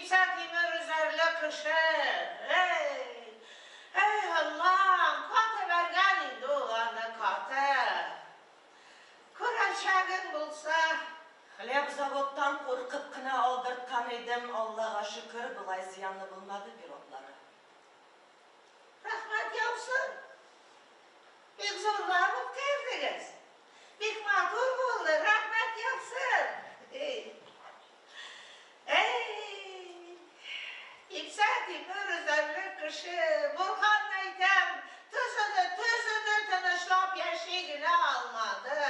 Типсә тимер өзәрлек кеше. Эй, эй, Аллам, каты бәргән инде ул аны, каты. Күрәчәгең булса. Хлебзаводтан куркып кына алдырткан идем, Аллага шөкер, болай зыяны булмады пироглары. Рәхмәт яусын. Бик зурлап үткәрдегез. Бик матур булды, рәхмәт яусын. Эй. Эй. Типсә тимер өзәрлек кеше, Бурхан әйтәм, төзеде, төзеде, тынычлап яши генә алмады.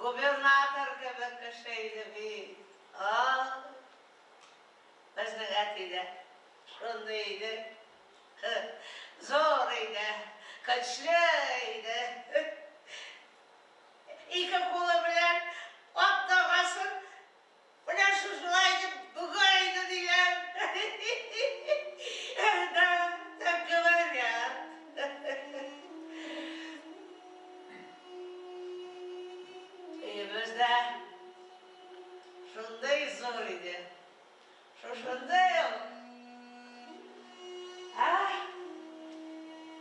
Губернатор кебек кеше иде бит. Ай. Безнең әти дә шундый иде. Зур иде, көчле иде. Ике кулы белән ат дагасын менә шушылай итеп бөгә иде диләр. Да, так говорят. Өебез дә шундый зур иде. Шушындый ул. А,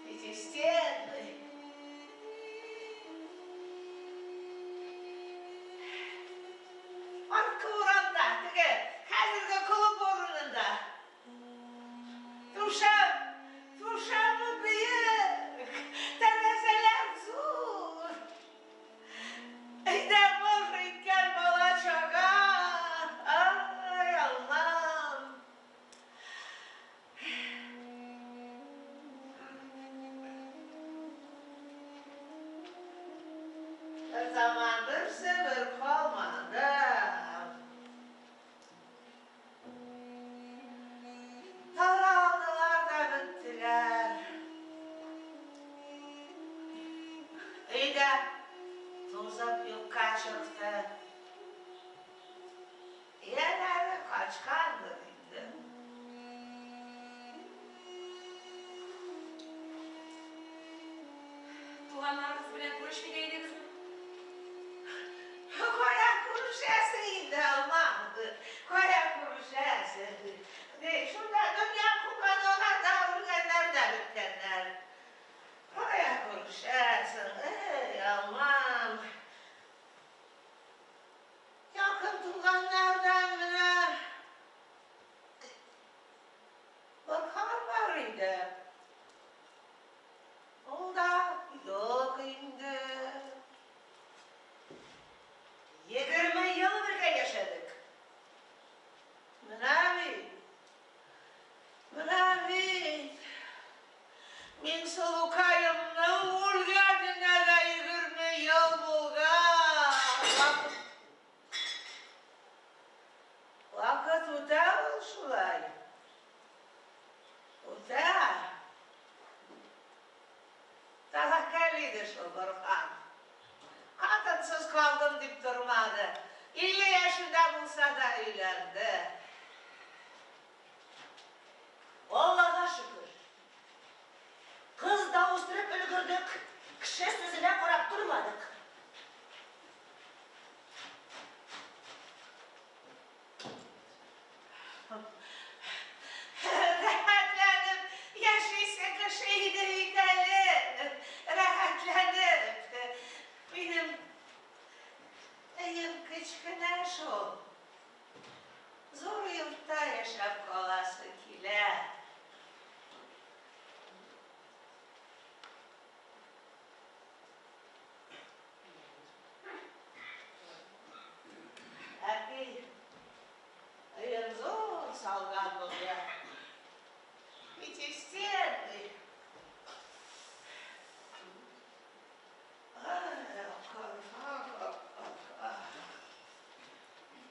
пятистенный. Арткы урамда, теге, хәзерге клуб урынында. Түшәм, түшәме биек, тәрәзәләр зур. Әйдә мыж иткән бала-чага, ай, Аллам. Берзаман берсе бер калмады. Таралдылар да беттеләр. Өйдә тузып юкка чыкты. Ияләре качкандыр инде. Туганнарыгыз белән күрешми дә идегезме? Кая күрешәсең инде, Алман? Кая күрешәсең? Ни, шунда дөнья куган алар да үлгәннәр дә беткәннәр. Кая күрешәсең, эй, Алман? Якын туганнардан менә Борһан бар иде. Ул да юк инде. 20 ел бергә яшәдек. Менә бит. Менә бит. Миңсылукаемның үлгәненә дә 20 ел булган. Вакыт, вакыт үтә ул шулай. Үтә. Тәвәккәл иде шул Борһан. Хатынсыз калдым дип тормады. 50 яшендә булса да өйләнде. Аллага шөкер. Кыз да үстереп өлгердек, кеше сүзенә карап тормадык. Рәхәтләнеп яшисе кеше иде бит әле. Рәхәтләнеп. Минем өем кечкенә шул. Зур йортта яшәп каласы килә. Әти өен зур салган булды. Пятистенный.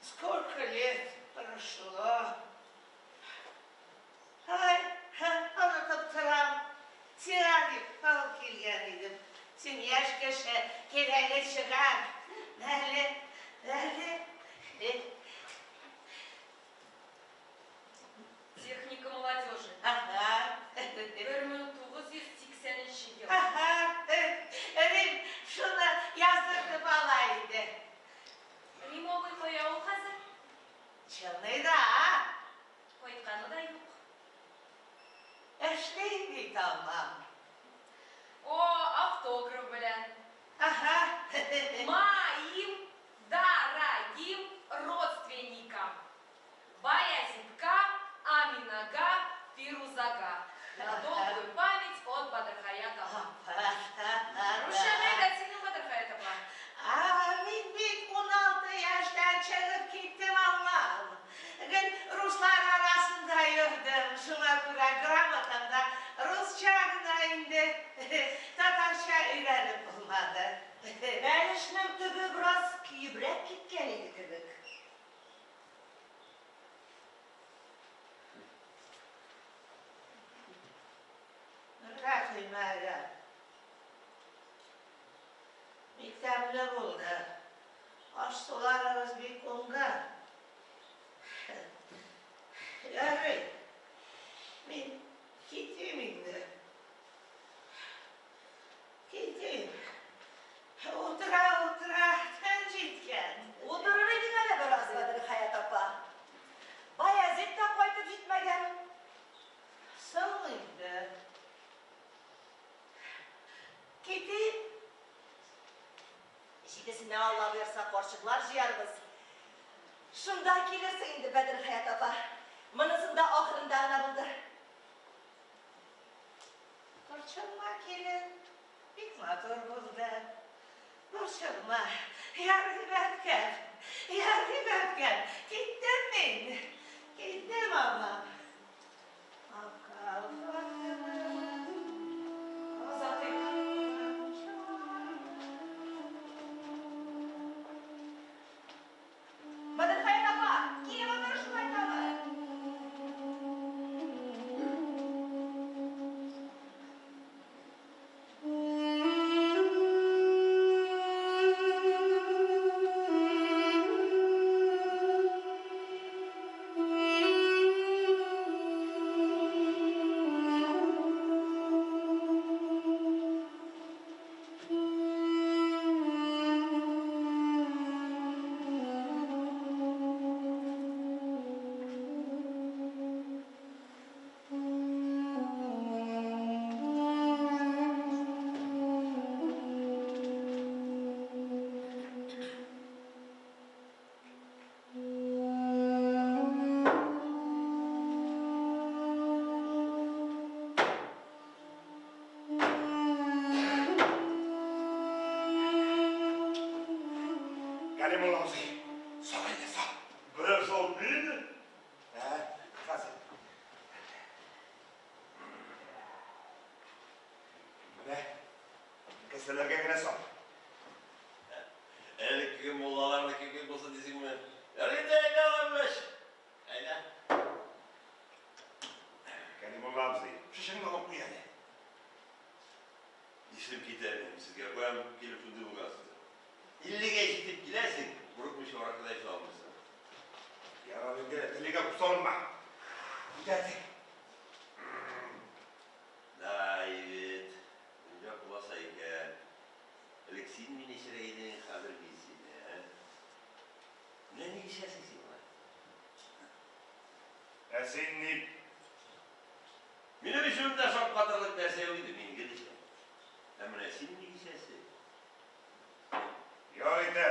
Сколько лет прошло. Ай, онытып торам. Сиңа дип алып килгән идем. Син яшь кеше, кирәге чыгар. Әле, әле. Техника молодежи. Ага. 1980 ел. Ага. Рим шуны яздыртып ала иде. Рим абый кая ул хәзер? Моим дорогим родственникам. Баязитка, Аминага, Фирузага. На долгую память от Бадрхаят апа. Русча әйбәт синең Бадрхаят апа. А, мин бит 16 яшьтән чыгып киттем Аллам. Гел руслар арасында йөрдем. Шуңа күрә грамотам да русча гына инде. Татарча өйрәнеп булмады. Бәлешнең төбе бераз көебрәк киткән иде кебек. Рәхимә, бик тәмле булды. Аш-суларыгыз бик уңган. Ярый, мин китим инде. Китим. Утыра-утыра төн җиткән. Утырыр идең әле бераз, Бәдрехаят апа. Баязит та кайтып җитмәгән. Соң инде. Китим. Җидесенә Алла боерса карчыклар җыярбыз. Шунда килерсең инде, Бәдрехаят апа. Монысында ахырында гына булды. Борчылма, килен. Бик матур булды. Борчылма. Ярый, бәбкәм. Ярый, бәбкәм. Киттем мин. Киттем, апам. Озатыйк. Бәдрехаят апа, килеп утыр шулай тагы. Кәлимулла абзый, сал әйдә, сал. Берәр салып бир инде. Ә, хәзер. Менә, кесәләргә генә сал. Элеккеге муллаларныкы кебек булсын дисеңме? Ярый инде, әйдә, алай Әйдә. Кәлимулла абзый, шешәңне алып куй әле. Исем китә минем сезгә. Куям килеп шундый булгансыз. 50гә җитеп киләсең, курыкмыйча аракы да эчә алмыйсың. Ярар инде, телеңә күп салынма. Күтәрдек. Да, егет, дөнья куласа икән. Элек син мине эчерә идең, хәзер мин сине, ә? Менә ник эчәсең син болай? Ә син ник? Минем эчүемдә шаккатырлык нәрсә юк иде, мин гел эчәм. Ә менә син ник эчәсең? Ял итә.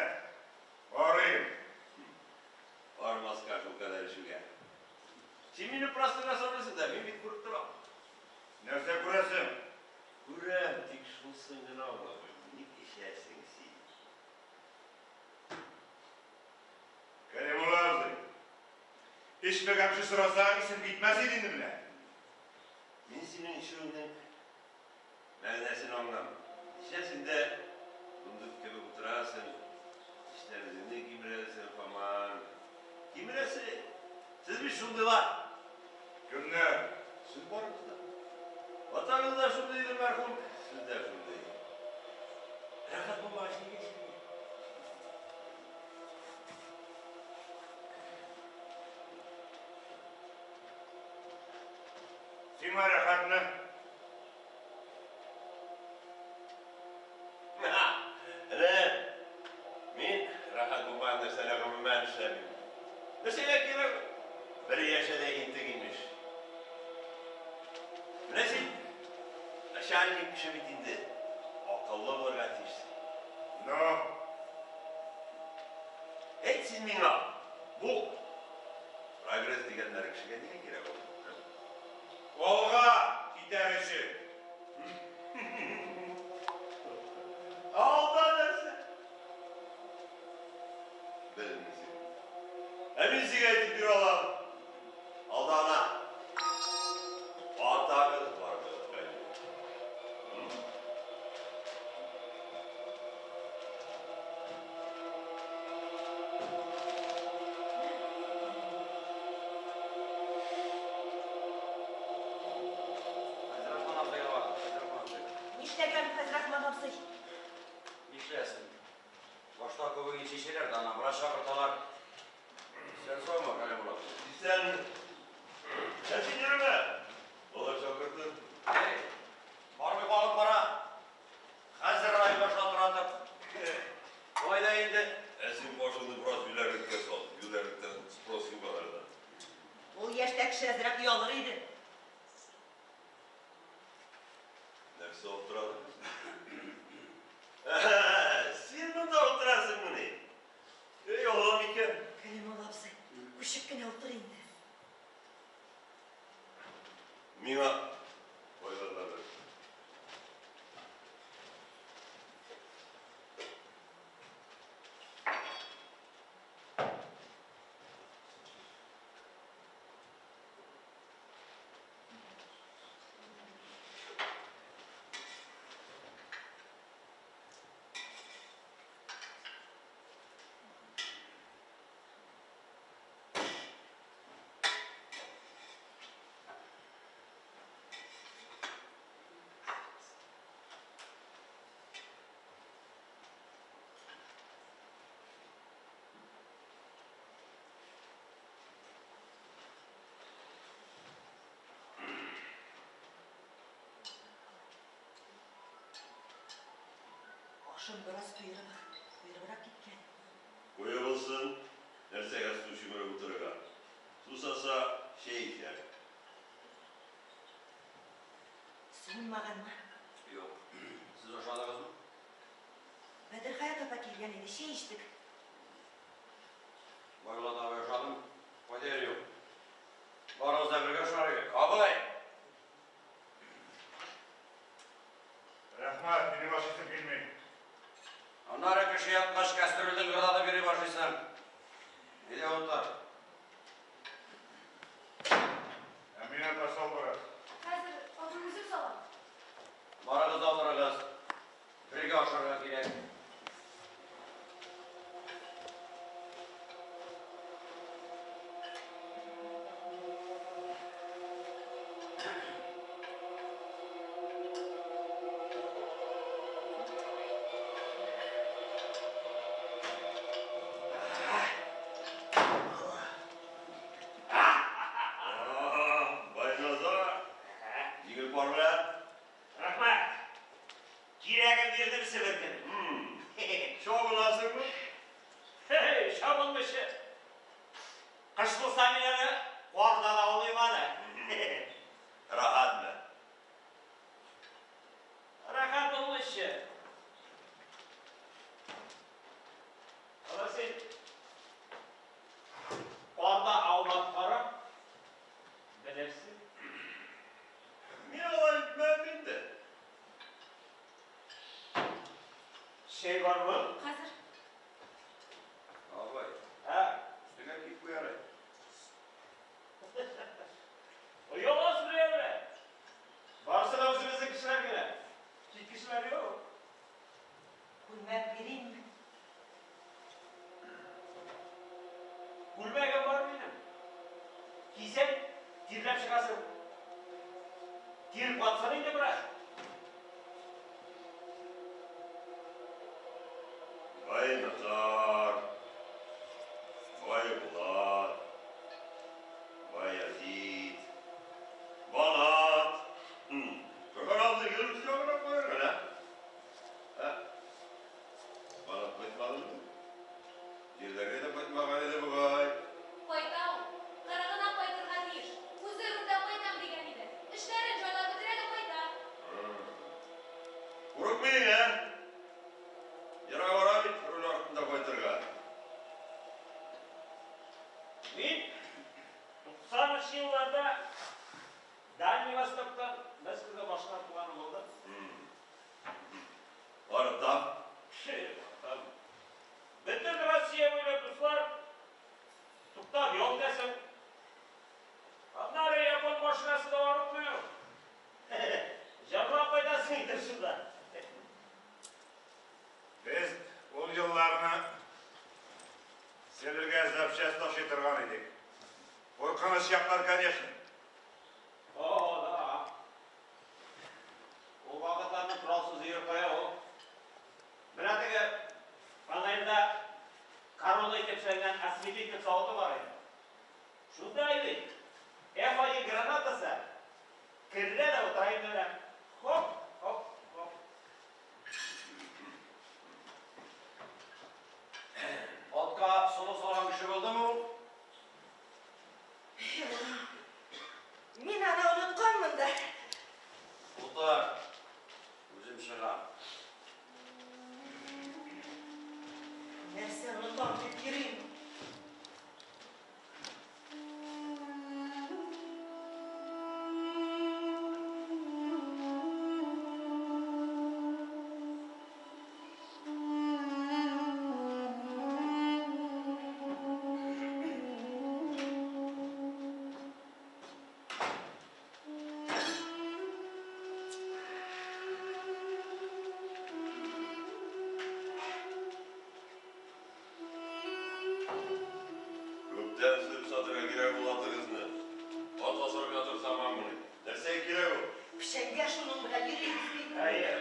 Барыйм. Бармаска шулкадәр эчүгә. Син мине простыга саныйсың да, мин бит күреп торам. Нәрсә күрәсең? Күрәм, тик шунысын гына аңламыйм. Ник эчәсең син? Кәлимулла абзый, эчмәгән кеше сораса, исем китмәс иде инде менә. Мин синең эчүеңнең мәгънәсен аңламыйм. Эчәсең дә, дундык кебек утырасың, тешләреңне кимерәсең һаман. Кимерәсең. Сез бит шундыйлар. Кемнәр? Сез барыгыз да. Атагыз да шундый иде мәрхүм, сез дә шундый. Рәхәт булмагач нигә эчәргә? Сиңа рәхәтме? Әнә, мин рәхәт булмаган нәрсәне гомумән эшләмим. Нәрсәгә кирәк? Бер яшә дә интек имеш. Менә син начальник кеше бит инде. Акыллы булырга тиешсең. Ну? Әйт син миңа, бу прогресс дигәннәре кешегә нигә кирәк ул? Алга китәр өчен. Алда нәрсә? Белмисең. Ә мин сиңа әйтеп бирә алам. Алда ана. Атагыз бар Фәйзрахман абзыйга бар, Фәйзрахман абзый. Нишләгән Фәйзрахман абзый? Нишләсен? Башта күбең чишәләр дә, аннан врач чакырталар. Сен саумы, Калимулла абзый? Сен, ә син йөрмә. Алар чакыртыр. Эй, бармый калып бара. Хәзер районга шалтыратып. Шулай да инде. Ә син башыңны бераз юләрлеккә сал. Юләрлектән спрос юк аларда. Ул яшьтә кеше әзрәк оялыр иде. Нәрсә аптырадың? Син монда утырасыңмыни? Эй, алам икән. Кәлимулла абзый, күчеп кенә утыр инде. Миңа кайгырма бер. Ашым бераз куерыбрак киткән. Куе булсын, нәрсәгә су чөмереп утырырга? Сусаса, чәй эчәр. Суынмаганмы? Юк. Сез ашадыгызмы? Бәдерхаят апа килгән иде, чәй эчтек. Байлат абый ашадым. Файда юк. Барыгыз да бергә ашар идек. Абый! Рәхмәт, минем ашыйсым килми. Аннары кеше яткач, кәстрүлдән гырдатып йөри башлыйсың. Әйдә утыр. Ә миңа да сал бераз. Хәзер абый үзем салам. Барыгыз да утырыгыз. Бергә ашарга кирәк. Байназар, җиңел пар белән. Рәхмәт. Кирәген бирдем себеркене. Чабынасыңмы? Хей, чабынмыйча. Кыш булса мин аны карда да аулыйм аны. Рәхәтме? Рәхәт булмыйча. Ала син карда аулап кара. Белерсең. Мин алай итмәм инде. Чәй бармы? Хәзер. Абый, Ә? өстеңә киеп куяр идем. Оялас берәүләр. Барысы да үзебезнең кешеләр генә. Чит кешеләр юк. Күлмәк биримме? Күлмәгем бар минем. Кисәң, тирләп чыгасың. Тир катсын инде бераз. Байназар, Байбулат, Баязит, Банат. Шөкер абзый йөреп ягына куярга, ә? Ә? Банат кайтмадымы? Җирләргә дә кайтмаган иде бугай. Кайта ул. Кырыгына кайтырга тиеш. Үзе рульдә кайтам дигән иде. Эшләрен җайлап бетерә дә кайта. Курыкмыйң, ә? Ерак Куркыныч яклар, конечно. О, да. Ул вакытларны коралсыз йөрү кая ул? Менә теге панельдә корона итеп эшләнгән осветитель савыты бар иде. Шунда иде. F1 гранатасы керә дә утыра инде менә. Хоп, хоп, хоп. Атка солы салган кеше булдымы ул? Мин аны онытканмын да. Утыр. Үзем чыгам. Нәрсә онытам дип йөрим. Күптән сөреп сатырга кирәк ул атыгызны. Ат асрап ятыр заман моны. Нәрсәгә кирәк ул? Печәнгә шуның белән йөрибез бит. Әйе.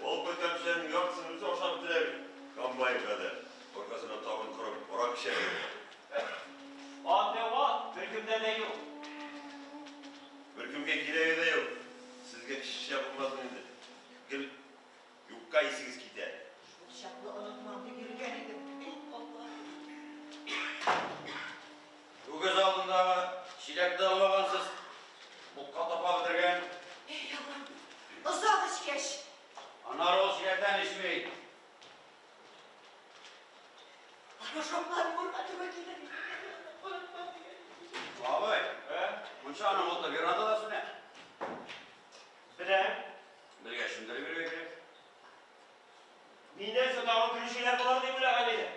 Алып кайткан печәннең яртысын үзе ашап бетерә бит. Комбайн кадәр. Аркасына табын корып, арак эчә. Ат не ат, беркемдә дә юк. Беркемгә кирәге дә юк. Сезгә кешечә булмасын инде. Гел юкка исегез китә. Шул чаклы онытмам дип йөргән идем. Эй, Алла. Үгез алдындагы чиләкне алмагансыз. Бутка тапап бетергән. Эй, Аллам. Озак эчкәч. Аннары ул чиләктән эчми. Порошоклар бурга туры килер. Онытмам дигән. Абый, Ә? мунчаның уты верандада сүнә. Беләм. Бергә сүндереп йөрергә кирәк. Миннән соң тагын керүчеләр булыр дип уйлаган идем.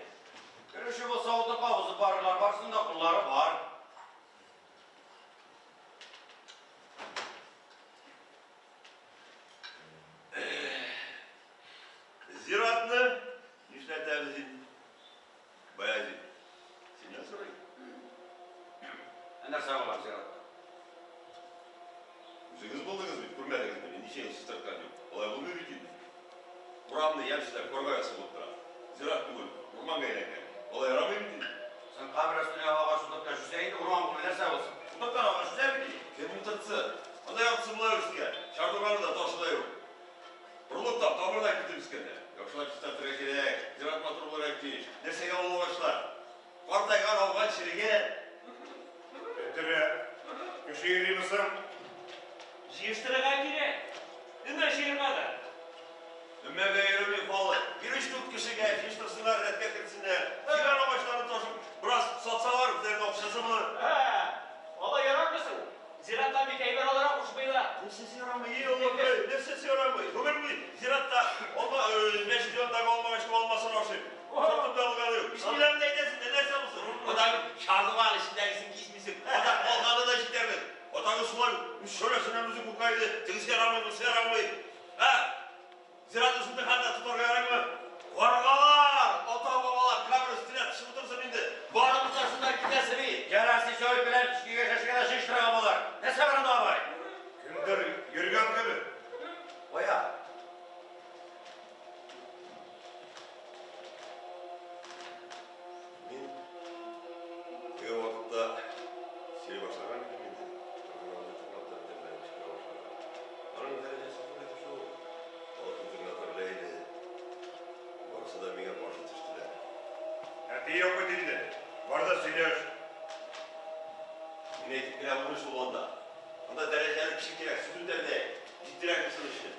Керүче булса утын кабызып барырлар, барысының да куллары бар. Зиратны нишләтәбез инде? Баязит, синнән сорыйм. Ә нәрсә булган зиратта? Үзегез булдыгыз бит, күрмәдегез мине, ничә ел чистарткан юк. Алай булмый бит инде. Урамны ямьсезләп карга ясап утыра. Зират түгел, урманга әйләнгән. Алай ярамый бит инде. Син кабер өстенә агач утырткач үсә инде, урман булмый нәрсә булсын? Утырткан агач үсә бит инде. Кем утыртсын? Анда яртысы болай үскән. Чардуганы да, ташы да юк. Орлык та, тамырдай китеп үскәннәр. Яхшылап чистартырга кирәк. Зират матур булырга тиеш. Нәрсәгә ул агачлар? Картайган, ауган, черегән. Бетерә. Кеше йөриме соң? Җыештырырга кирәк. Өмә җыярга да. Өмәгә йөреми халык. Бир өч-дүрт кешегә җыештырсыннар, рәткә кертсеннәр. Җыйган агачларын ташып, бераз сатсалар, үзләренең акчасы булыр. Ә, алай ярамый соң. Зираттан бит әйбер алырга кушмыйлар. Нәрсәсе ярамый, ей Аллам, ей, нәрсәсе ярамый? Гомер буе зиратта алма, мәчет янындагы алма агачының алмасын ашыйм. Сатып та алганы юк. Бисмилләне дә әйтәсең дә, нәрсә булсын? Атаң чардуган эчендәгесен кисмисең. Ата калганы да җитәрлек. Атаңы шулай үз шәүләсеннән үзе курка иде. Тегесе ярамый, бусы ярамый. Ә, зират өстендә хәтта тотарга ярамый. Каргалар, ата-бабалар кабер өстенә төшеп утырсын инде. Барыбыз да шунда китәсе бит. Ярар, син сәвит белән кичкегә шәшкә дә җыештырырга булыр. Нәрсә бар анда, абый? Кемдер йөргән кебек. Кая? Мин теге вакытта сөйли башлаган идем инде. Программаны тыңлап та бетермәдем, чыгара башладым. Аның дәрәҗәсе зур иде шул. Халык интернаты белә иде. Барысы да миңа каршы төштеләр. Әти юк бит инде. Бар да сөйләш. Мин әйтеп кенә булмый шул анда. Анда дәрәҗәле кеше кирәк, сүз үтәрдәй. Җитдирәк булсын өчен.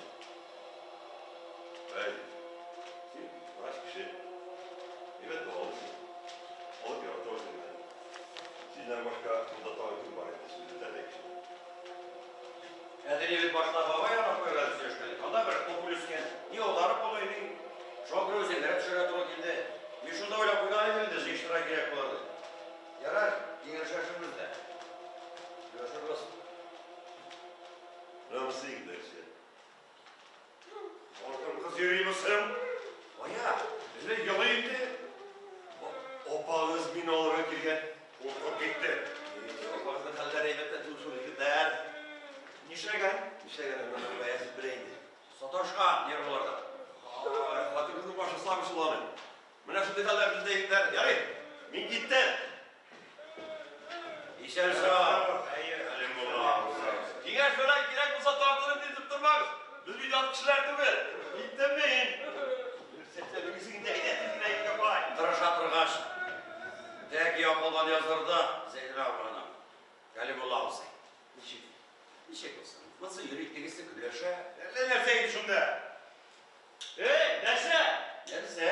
Әй, син врач кеше. Әйбәт дәвалыйсың. Халык ярата үзеңне. Синнән башка монда тагын кем бар инде сүз үтәрдәй кеше? Әтине бит башта бабай янына куярга дип сөйләшкән идек. Анда бер популь үскән. Ни аударып булмый, ни. Шуңа күрә үзәннәргә төшәргә туры килде. Мин шунда уйлап куйган идем инде, җыештырырга кирәк булыр дип. Ярар, киңәшләшербез дә. Сөйләшербез. Намуслы егетләрчә. Хатын кыз йөриме соң? Кая? Әллә елый инде? Апагыз мине алырга килгән. Куркып китте. Нишләгән? Нишләгән, моны Баязит белә инде. Саташкан нервыларда. Ай, хатын-кызның башы сламы шул аның. Менә шундый хәлләр бездә, егетләр. Ярый, мин киттем. Исән-сау. Әйе, Галимулла абзый. Киңәш белән кирәк булса тартынып нитеп тормагыз. Без бит ят кешеләр түгел. Киттем мин. Сәтсә, инде әйдә, тиз генә өйгә кайт. Тырыша торгач, тәки акылдан яздырды Зәйнәб абыйны. Галимулла абзый. Ничек? Ничек булсын? Монысы йөри, тегесе көләшә. Әллә нәрсә инде шунда. Эй, нәрсә? Нәрсә?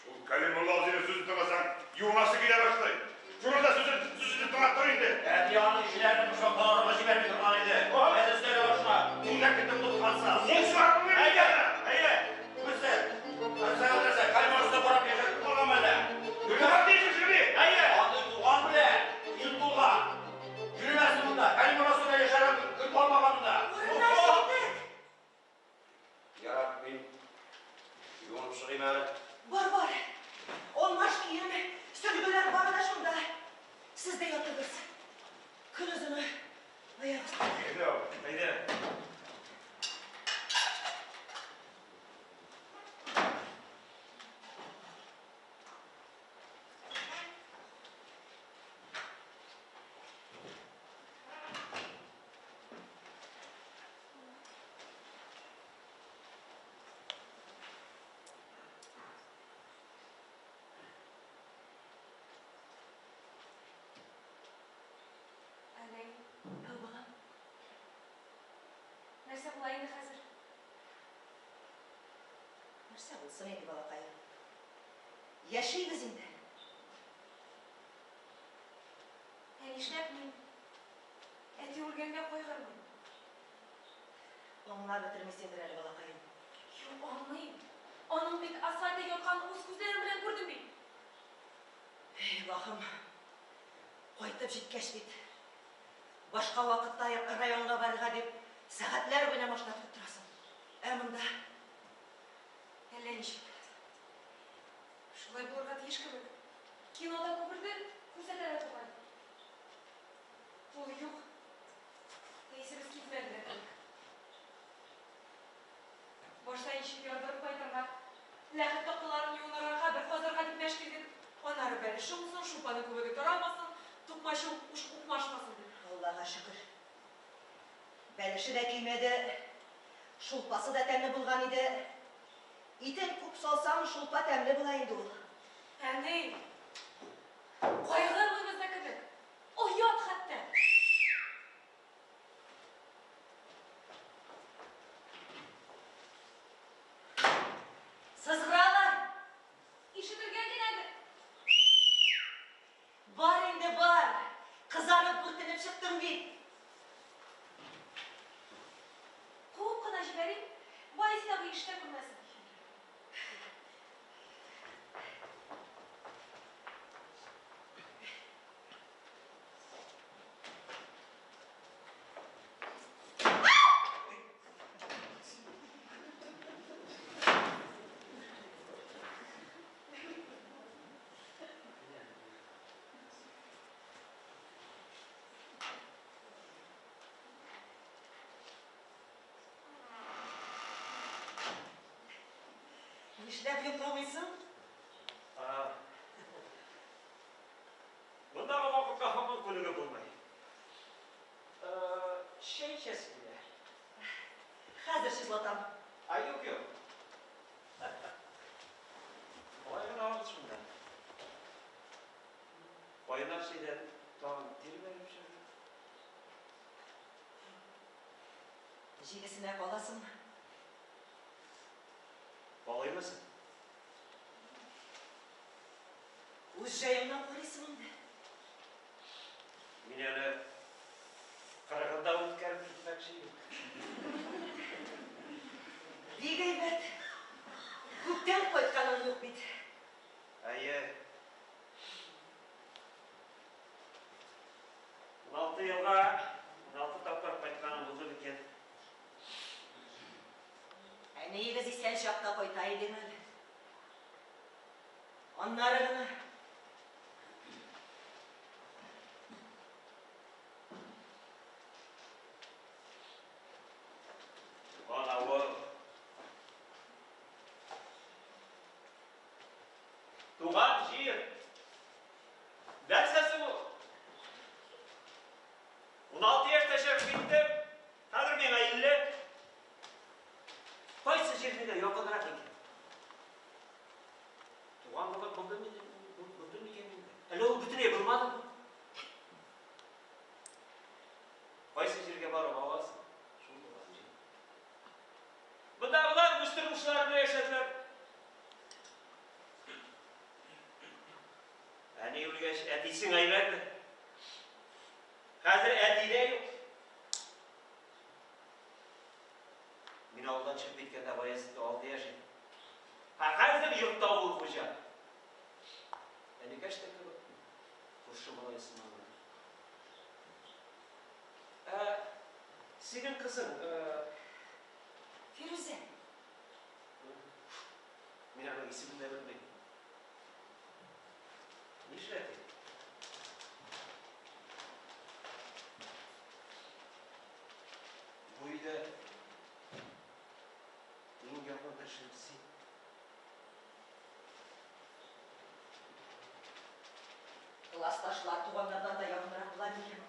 Шул Калимулла абзыйның сүзен тыңласаң, юынасы килә башлый. Шуны да сүзен сүзен тыңлап тор инде. Әти аның ишеләрне пычакларга җибәрми торган иде. Әз өстәл башына күлмәк кертеп тоткансыз. Кул Әйе, әйе. Нәрсә? Нәрсә, нәрсә? Калимулла өстә карап яшәп калган мәле. Туган дисең шуны. Әйе. Андый туган белән ил тулган. Йөрмәсен монда. Калимулла өстендә яшәргә көн калмаган монда. Урыннар җиттек. Ярар, мин юынып чыгыйм әле. Бар, бар. Алмаш кием, сөлгеләр бар да шунда. Сез дә ятыгыз. Көн озыны аяк өстендә. Әйдә, әйдә. Әнәй, Әү, балам. нәрсә була инде хәзер? Нәрсә булсын инде, балакаем. Яшибез инде. Ә нишләп мин әти үлгәнгә кайгырмыйм? Аңлап бетермисеңдер әле, балакаем. Юк, аңлыйм. Аның бит асфальтта ятканын үз күзләрем белән күрдем бит. Эй, Аллаһым. Кайтып җиткәч бит. Башка вакытта районга барырга дип сәгатьләр буена машина көтеп торасың. Ә монда Әллә ничек. Шулай булырга тиеш кебек. Кинода күперде күрсәтәләр бугай. Ул юк. Исебез китмәде дә кебек. Башта ничек ярдырып кайтырга, ләхет такталарын юынырга, кабер казырга дип мәш килдек. Аннары бәлеше уңсын, шулпаның күбеге тарамасын, тукмачы укмашмасын дип. Аллага шөкер. Бәлеше дә көймәде, шулпасы да тәмле булган иде. Итен күп салсаң, шулпа тәмле була инде ул. Әни, кайгырмыйбыз да кебек. Оят хәтта. Сызгыралар. Ишетергә генәдер. Бар инде, бар. Кызарып бүртенеп чыктың бит. Куып кына җибәрим, Баязит абый ишетә күрмәсен. Нишләп йокламыйсың? Мондагы вакытка һаман күнегеп булмый. Чәй эчәсе килә. Хәзер чызлатам. Ай, юк, юк. Алай гына алабыз шунда. Кайнар чәйдән тагын тир бәреп чыгды. Җидесенә каласыңмы? Алаймысың? Үз җаеңнан карыйсың инде. Мин әле кырыгында үткәреп китмәкче идем. Бик әйбәт. Күптән кайтканың юк бит. Әйе. 16 елга 16 тапкыр кайтканым булды микән? Әниегез исән чакта кайта идең әле. Аннары гына. тормышлары белән яшәделәр. Әни үлгәч, әти сиңа әйләнде. Хәзер әти дә юк. Мин авылдан чыгып киткәндә Баязитка 6 яшь иде. Ә хәзер йортта ул хуҗа. Энекәш тә кебек, күрше малае сыман гына. Ә синең кызың, Фирүзә. Мин аның исемен дә белмим. Нишләде? Бу өйдә иң якын кешем син. Классташлар туганнардан да якынрак була микән?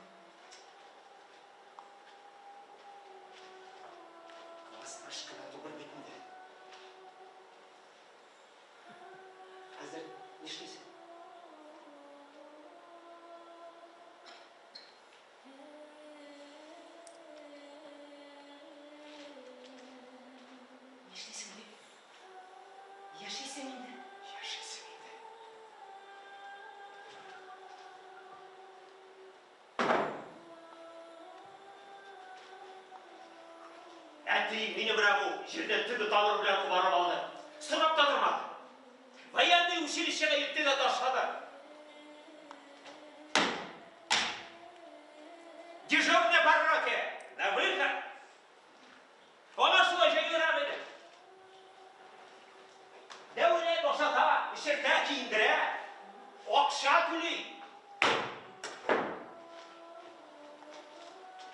Классташ кына түгел бит инде. Хәзер нишлисең? Нишлисең дип? Яшисең инде. Яшисең инде. Әти мине менә бу җирдән төбе тамыры белән кубарып алды. Сорап та тормады. Военный училищега илтте дә ташлады. Дежурный по роте! На выход! Ана шулай җайлырак иде. Дәүләт ашата, эчертә, киендерә, акча түли.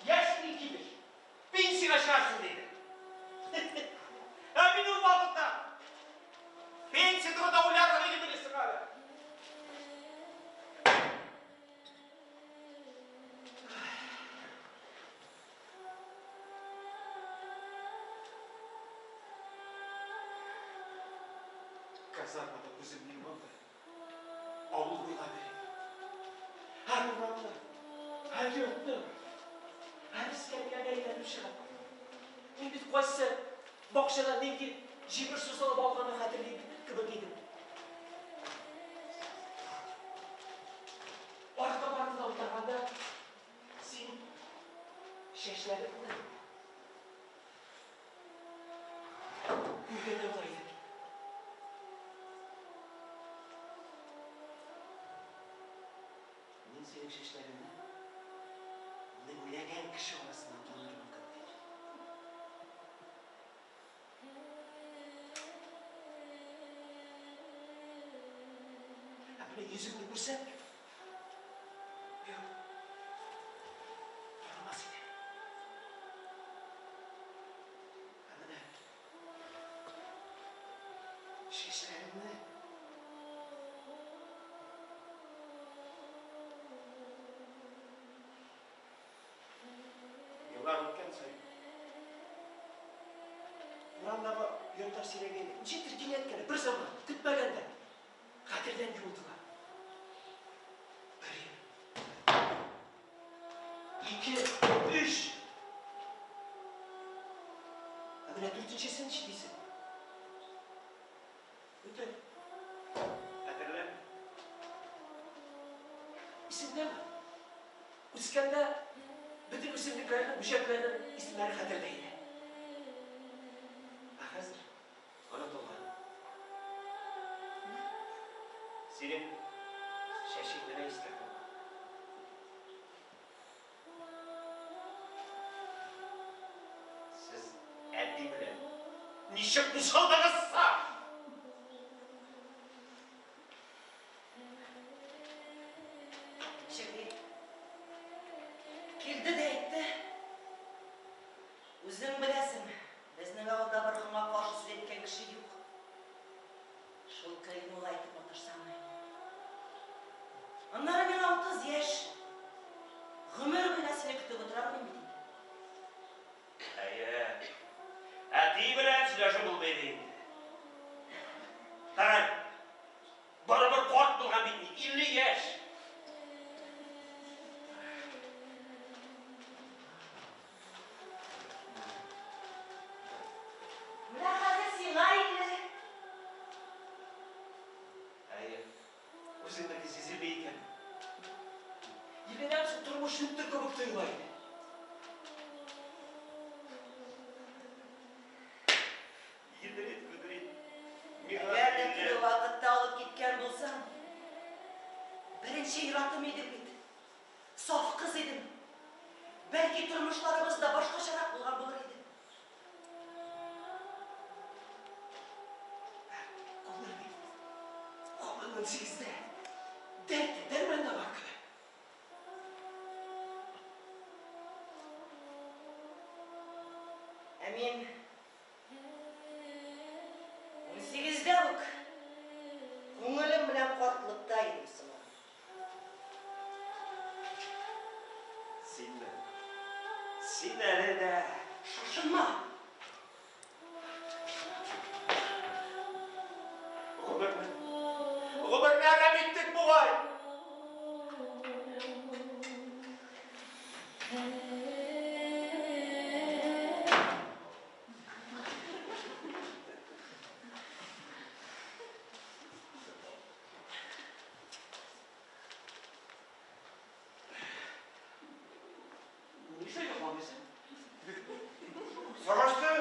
Яшь килеш, пенсиягә чыгарсың диде. Ә мин ул вакытта пенсия турында уйларга идем беләсең әле. Казармада күземне йомам да, авыл буйлап йөрим. Һәр урамны, һәр йортны, һәр эскәмияне әйләнеп чыгам. Мин бит кайсы бакчадан нинди җимеш сусалып алганын хәтерлим кебек идем. Арткы партада утырганда син чәчләреңне үргәндә була идең. Мин синең чәчләреңне меңләгән кеше арасыннан танырмын кебек идем. Ә менә йөзеңне күрсәм, юк, танымас идем. Ә менә чәчләреңне. Еллар үткән саен урамдагы йортлар сирәгәйде. Ничектер кинәт кенә, бер заман, көтмәгәндә, хәтердән юылдылар. Бер ел. Ике, өч. Ә менә дүртенчесен ничек? Үтә. Хәтерләмим. Исеңдәме? Үскәндә бөтен үсемлекләрнең, бөҗәкләрнең исемнәре хәтердә иде. Ә хәзер онытылган. Синең чәчең генә истә калган. Сез әти белән ничек кушылдыгыз соң? Шәфи килде дә әйтте. Үзең беләсең, безнең авылда Борһанга каршы сүз әйткән кеше юк. Шул Кәримулла әйтеп маташсаң. Аннары миңа 30 яшь. Гомер буена сине көтеп утыра алмыйм бит инде. Әйе. Әти белән сөйләшеп булмый инде. Кара, барыбер карт булган бит, 50 яшь. Менә хәзер сиңа Икенче ир-атым идең бит. Саф кыз идем. Бәлки тормышларыбыз да башкачарак булган булыр иде. Күңел бит. Һаман 18-дә. Дәрт тә, дәрман да бар кебек. Ә мин 18-дә үк күңелем белән картлыкта идем сыман. Синме? Син әле дә... Шашынма! Гомерне, гомерне әрәм иттек бугай. Нишләп йокламыйсың? Сагашты.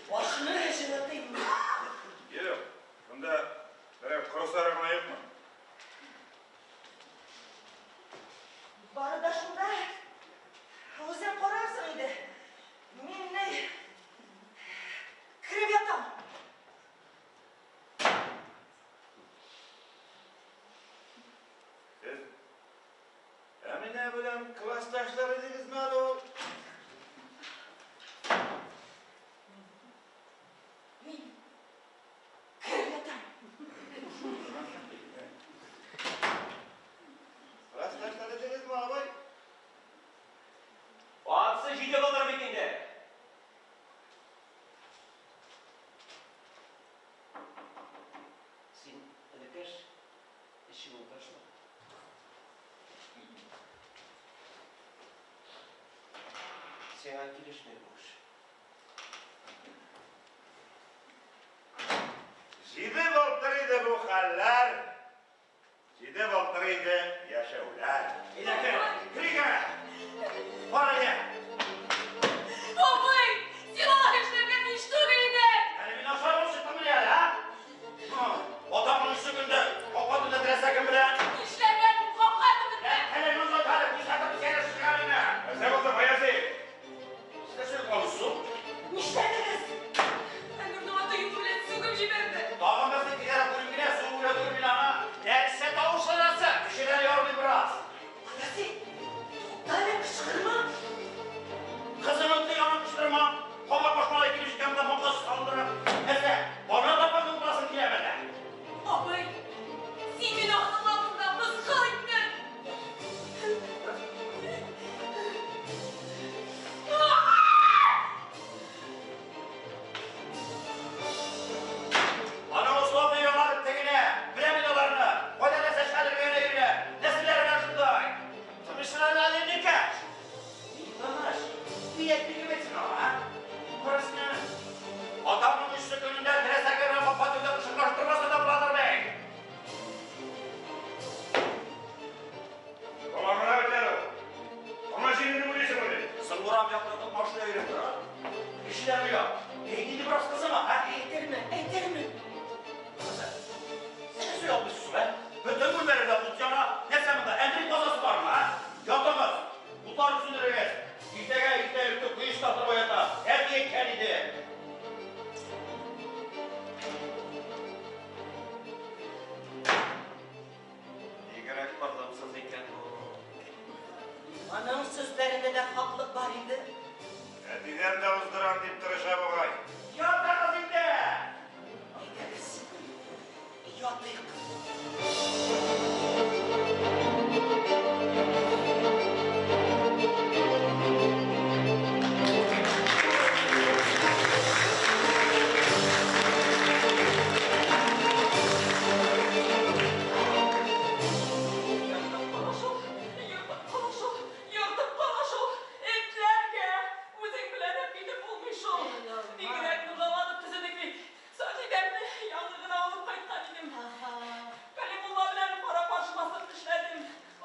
Башны җылытыйммы? Юк, шунда берәр коры сары гына юкмы? Бары да шунда. Үзең карарсың инде. Мин ни кереп ятам. Сез Әминә белән классташлар идегезме әле ул? Мин кереп ятам. Классташлар идегезме, абый? Анысы җиде булдыр бит инде. Син, энекәш, эчүең ташла. Сиңа килешми бу эш. Җиде былтыр иде бу хәлләр. Җиде былтыр иде яшәүләр. Әйдә, кер, керик әнә. Бар әйдә. Абый, син алай эшләргә тиеш түгел идең. Әле мин ашармын чыктымыни әле, а? Атаңның өче көндә капка төбендә теләсә кем белән. Нишләгән бу капка төбендә? Әле мин озат әле, күрсәтеп сине чыгар инде. Нәрсә булды, Баязи? Нәрсә калышсың? Нишләдегез? Әнурның аты йокы белән сүгеп җибәрде. Тагын берсе тигәрәк күрим генә, су белән түгел мин аны. Нәрсә тавышланасы? Кешедән ярмый бераз. Баязи, тукта әле, кычкырма. Кызының тыягын кычкырма. Кабак башмалай килеп җиткән дә моңга салдырып. Нәрсә? Бана да бер буласың килә мәллә? Абый, син мине аның алдында мыскыл иттең. Аның условный яңа тегенә, беләм мин аларны. Кайда нәрсә эшләргә генә йөрә. Нәрсәләре менә шундай. Тынычлан әле, энекәш. Мин тыныч. Ни әйтмим әйтсен аңа, а? Карасына. Атамның өчсе көнендә теләсә кем капка төбендә кычкырыштырмаса да буладыр бит. Бала гына бит әле ул. Аңа җиңелне уйлыйсыңмыни? Соң урам яктыртып машина йөреп тора. Кешеләр оят. Әйт инде бераз кызыма, а? Әйтермен, әйтермен. Кызым, син нәрсә оялмыйсың соң, ә? Бөтен бүлмәләрдә ут яна. Нәрсә монда, әндри базасы бармы, а? Ятыгыз, утларны сүндерегез. Иртәгә иртә иртүк көе тартып оята. Әти әйткән иде. Бигрәк пырдымсыз икән бу. Аның сүзләрендә дә хаклык бар инде. Әтидән дә уздырам дип тырыша бугай. Ятыгыз инде! Әйдәгез, ятыйк. Ертып кала шул, ертып кала шул, ертып кала шул. Этләргә үзең белән үк китеп булмый шул. Бигрәк нугаланып төзедек бит. Саҗидәмне яңы гына алып кайткан идем. Калимулла белән кара-каршы басып эшләдем.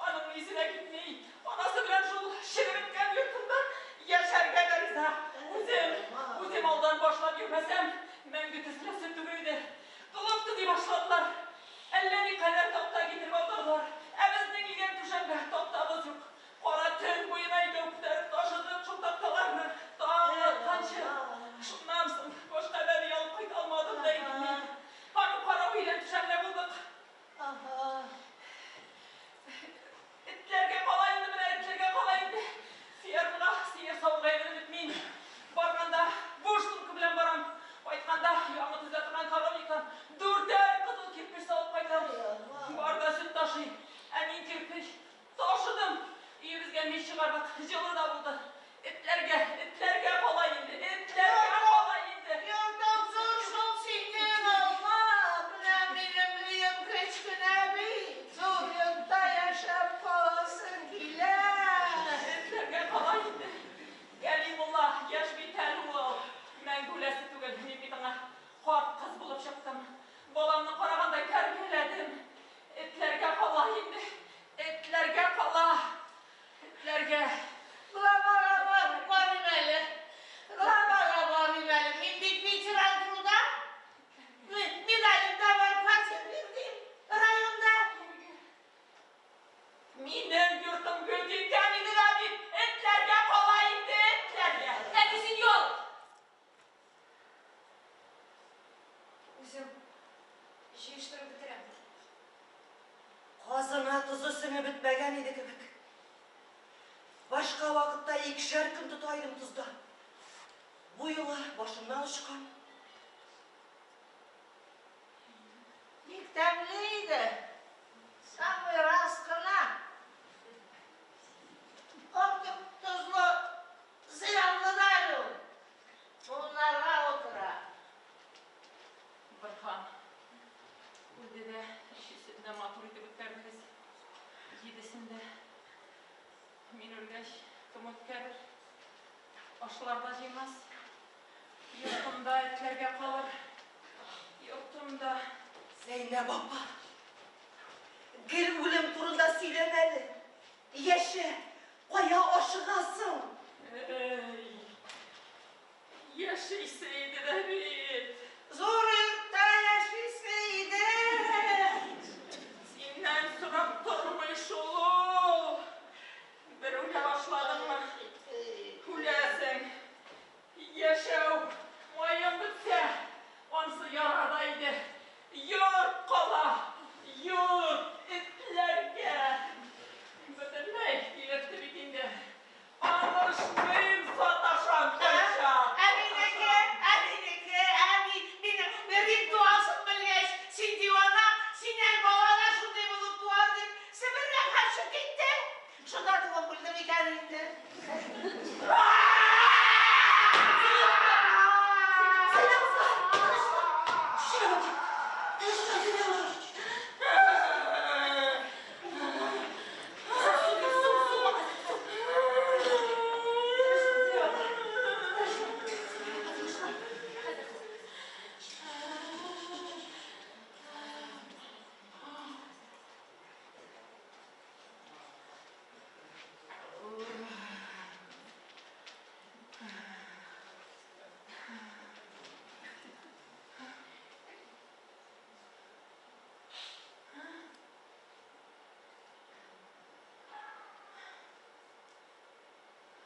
Аның исенә китми. Анасы белән шул череп беткән йортында яшәргә дә риза. Үзем, үзем алдан башлап йөрмәсәм, мәңге төзеләсе түгел иде. Клуб төзи башладылар. Әллә никадәр таптык. да булды. Этләргә, этләргә кала инде, этләргә кала инде. Йортың зур шул синең, алма. Менә минем өем кечкенә бит. Зур йортта яшәп каласың килә. Этләргә кала инде. Кәлимулла, яшь бит әле ул. Мәңге үләсе түгел, мин бит аңа карт кыз булып чыктым. Баламны карагандай тәрбияләдем. Этләргә кала инде. Этләргә кала. Этләргә. Главага барып барыйм әле. Главага барыйм әле. Мин бит ветеран труда. Медалем дә бар, квартир бирдем районда. Минем йортым гөл киткән иде дә бит. Этләргә кала инде, этләргә. Әни, син югал! Үзем җыештырып бетерәм. Казына тозы сеңеп бетмәгән иде кебек. Башка вакытта икешәр көн тота идем тозда. Бу юлы башымнан очкан. Бик тәмле иде. Самый раз кына. Артык тозлы зыянлы да әле ул. Буыннарга утыра. Борһан үлде дә, өчесен дә матур итеп үткәрдегез. Җидесен дә. Мин үлгәч, кем үткәрер? Ашлар да җыймас. Йортым да этләргә калыр. Йортым да. Зәйнәб апа, гел үлем турында сөйләмә әле. Яшә, кая ашыгасың? Әй, яшисе иде дә бит. Зур йортта яшисе иде. Синнән сорап тормый шул ул. Бер үлә башладыңмы? Үләсең. Яшәү маең бетсә, ансы ярар да иде. Йорт кала, йорт этләргә. Бөтенләй килеште бит инде. Аңышмыйм, саташам кайчак. Ә минеке, ә минеке, ә мин, минем Рим туасын белгәч, син дивана, синнән балалар шундый булып туар дип, Себергә качып китте. Шунда туып үлдем икән инде. Зәйнәб апа, Зәйнәб апа, тынычлан, Зәйнәб апа.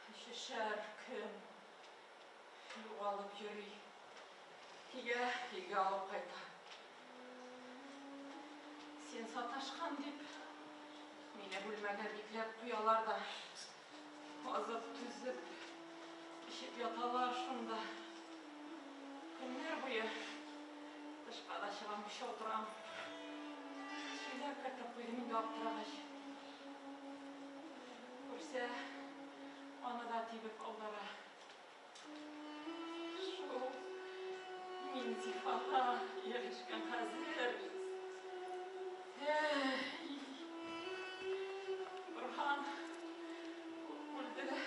Өчешәр көн югалып йөри. Өйгә, өйгә алып кайта. Син саташкан дип, мине бүлмәгә бикләп куялар да, азып түзеп, эчеп яталар шунда. Көннәр буе тышка да чыгамыйча утырам. Сөйләп кертеп куйдым инде аптырагач. Күрсә, аны да тибеп аудара. Шул Минзифага ияләшкән хәзер. Әй, Борһан үлде дә,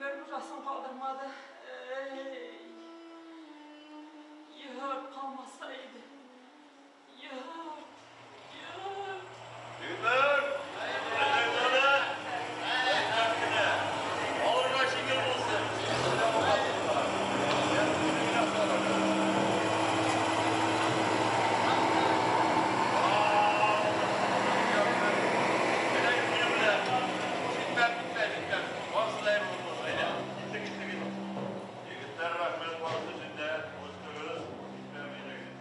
бер нужасын калдырмады. Әй, йорт калмаса иде. Йорт, йорт. Егетләр! Әйдәгез! Рәхмәт кенә! Алырга җиңел булсын! Егетләр, рәхмәт барысы өчен дә. Үстегез, китмәм әйдәгез.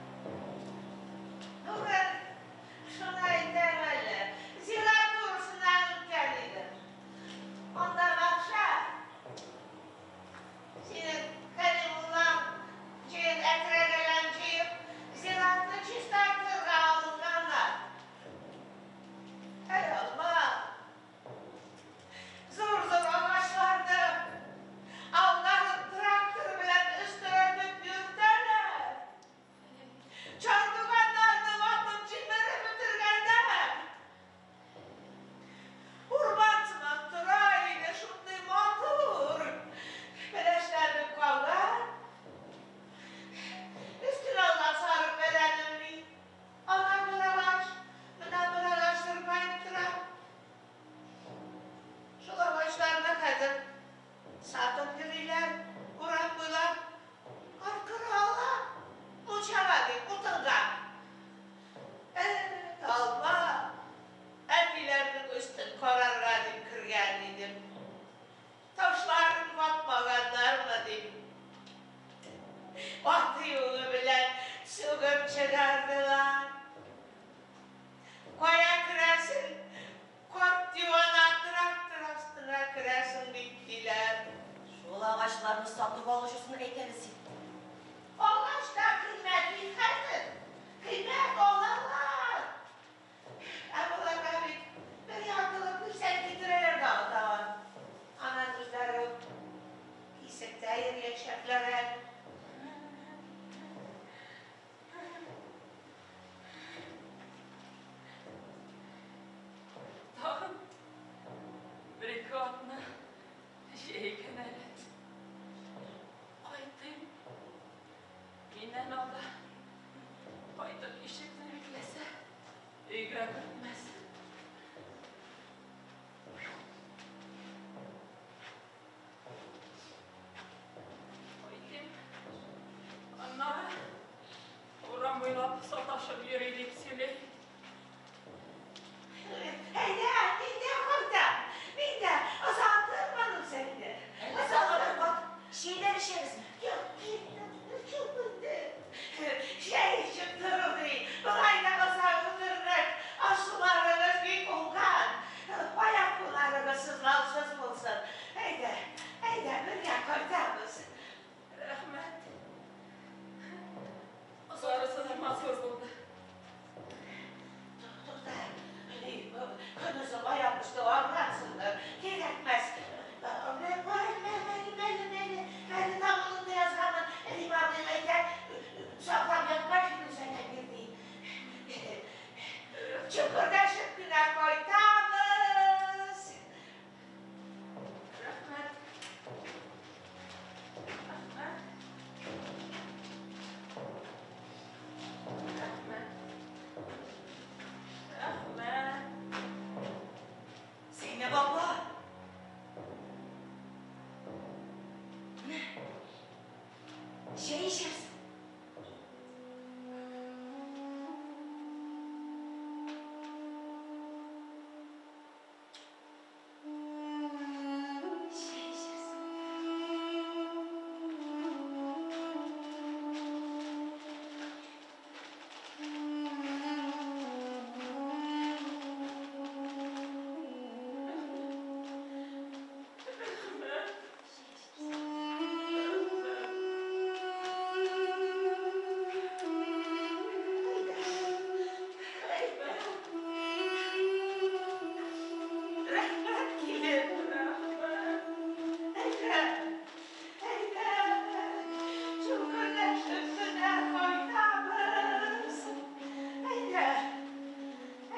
йөрисең бит, диләр. Шул агачларны сатып алучысын әйт әле син. Агач та кыйммәт бит хәзер. Кыйммәт алалар. Ә боларга бит бер яртылы печән китерәләр дә тагын. Аннан үзләре кисеп тә йөриячәкләр әле. Тагын бер-ике атна җәй икән әле. Кайтыйм. Миннән алда кайтып ишекне бикләсә, өйгә кертмәс. Кайтыйм. Аннары урам буйлап саташып йөри дип сөйли. Әйдә, мин дә кайтам. Мин дә озатырмын үзеңне. Әллә тагы бер кат чәйләр эчәбезме? Юк, юк инде. Чәй эчеп тору ди. Болай да озак утырдык. Аш-суларыгыз бик уңган. Аяк-кулларыгыз сызлаусыз булсын. Әйдә, әйдә, бергә кайтабыз. Рәхмәт. Барысы да матур булды. Тукта, ни, көнозын аяк өсте аргансыңдыр. Кирәкмәс. Мәле, мәле, мәле, тавылында язганмын. Рим абый әйтә, саклап ятма, Фирүзәгә бир ди. Чөкердәшеп кенә кайтабыз. Рәхмәт. Рәхмәт. Рәхмәт. Рәхмәт. Зәйнәб апа! Менә. Чәй эчәрсең. Чәй эчәрсең. Рәхмәт. Чәй эчәрсең. Әйдә. Әйдә. Рәхмәт, килен. Рәхмәт. Әйдә. Әйдә. Чөкердәшеп кенә кайтабыз. Әйдә.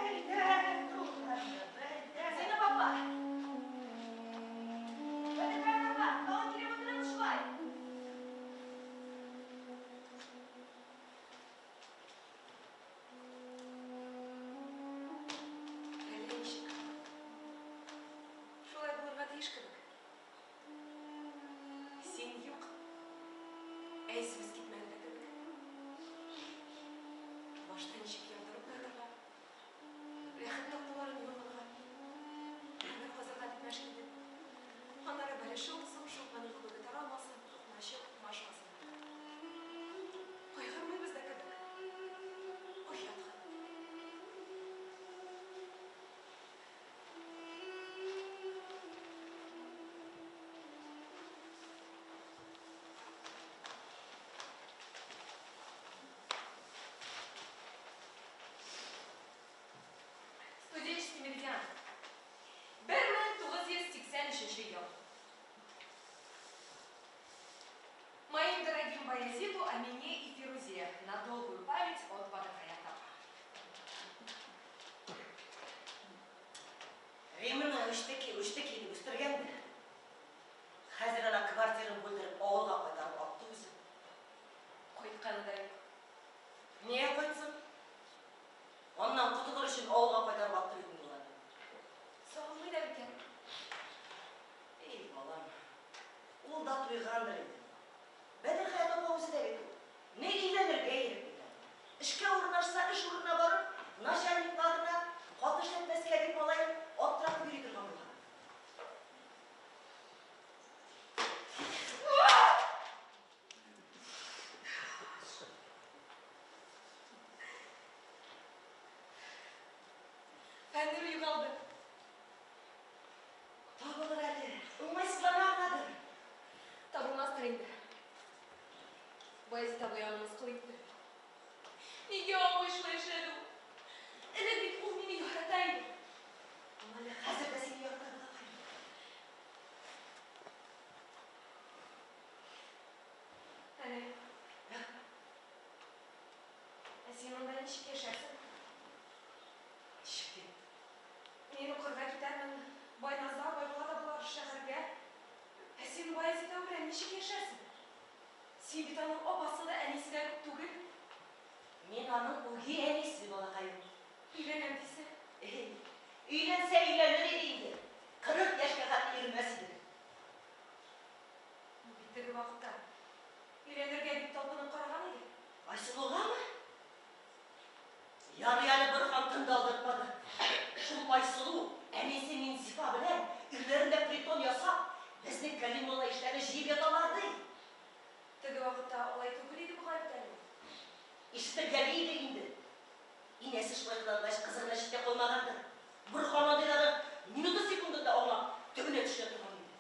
Әйдә, туганым, әйдә. Зәйнәб апа! Бәдерхаят апа, тагын килеп утырыгыз шулай. Әллә ничек. Шулай булырга тиеш кебек. Син юк. Ә исебез китмәде дә кебек. Башта ничек ярдырып кайтырга, ләхет такталарын юрганга, кабер казырга дип мәш килдек. Аннары бәлеше булсын, шулпаның күбеге таралмасын, токмачы укмашмасын. Кайгырмыйбыз да кебек. Оят гына. Студенческий меридиан. 1983 ел. Моим дорогим Баязиту, Амине и Фирузе на долгую память от Бадырхаят апа. Риманы үчтеки, үчтеки дип үстергән дә. Хәзер ана квартирын бүлдереп авылга кайтарып атты үзен. Кайтканы да юк. Нигә кайтсын? Аннан котылыр өчен авылга кайтарып атты бит инде ул аны. Сагынмый да микән? Эй, балам. Ул да туйгандыр инде. Бәдерхаят апа үзе дә бит ул. Ни өйләнергә ирек бит әле. Эшкә урнашса, эш урынына барып, начальникларына каты эшләтмәскә дип малай аптыратып йөри торган булган. Фәннур югалды. Табылыр әле. Уңайсыз. Баязит абый аны мыскыл итте. Нигә абый шулай эшләде ул? Элек бит ул мине ярата иде. Ул әле хәзер дә сине ярата, балакаем. Әнә. Ә син монда ничек яшәрсең? Ничек дип? Мин укырга китәрмен, Байназар, Байбулат абыйлар шәһәргә. Ә син Баязит абый белән ничек яшәрсең? Син бит аның апасы да, әнисе дә түгел. Мин аның үги әнисе, балакаем. Өйләнәм дисә? Әй, өйләнсә өйләнер иде инде. 40 яшькә хәтле йөрмәс иде. Ул бит теге вакытта өйләнергә бик талпынып караган иде. Айсылугамы? Ярый әле Борһан тын да алдыртмады. Шул Айсылу, әнисе Минзифа белән өйләрендә притон ясап, безнең Кәлимулла ишләрне җыеп яталар, ди. Теге вакытта алай түгел иде бугай бит әле ул. Ишетергәли иде инде. Инәсе шулай кылангач, кызы гына читтә калмагандыр. Борһан андыйларны минуты-секундында аңлап, төбенә төшенә торган иде.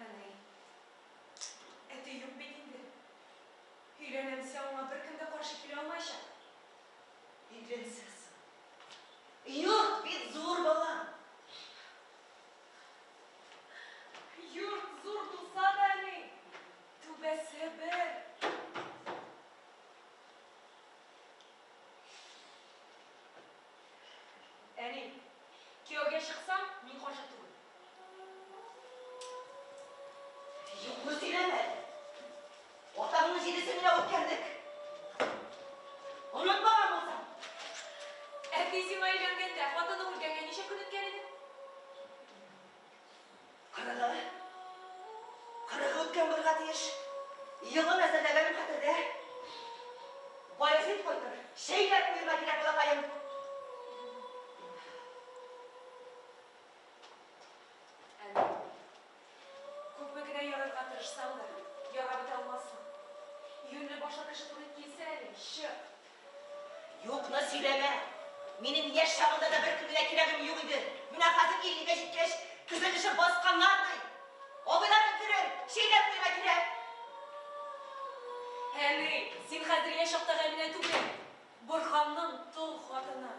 Әни, әти юк бит инде. Өйләнәм дисә, аңа беркем дә каршы килә алмаячак. Өйләнсә соң. Йорт бит зур, балам. Йорт зур булса да, әни, түбәсе бер. Әни, кияүгә чыксам, мин каршы түгел. Юкны сөйләмә әле. Атаңның җидесен генә үткәрдек. Онытмаган булсаң. Әти сиңа өйләнгәндә, хатыны үлгәнгә ничә көн үткән иде? Кырыгы. Кырыгы үткән булырга тиеш. Елын әзерләгәнем хәтердә. Баязит кайтыр, чәйләр куерга кирәк, балакаем. Әни, күпме генә ярарга тырышсаң да, ярап бетә алмассың. Юньле башлы кеше туры килсә әле, чык. Юкны сөйләмә! Минем яшь чагымда да беркемгә дә кирәгем юк иде. Менә хәзер иллегә җиткәч, төзелешеп басканнар, ди. Абыйларың керер, чәйләп куярга кирәк. Әни, син хәзер яшь чактагы Әминә түгел, Борһанның тол хатыны.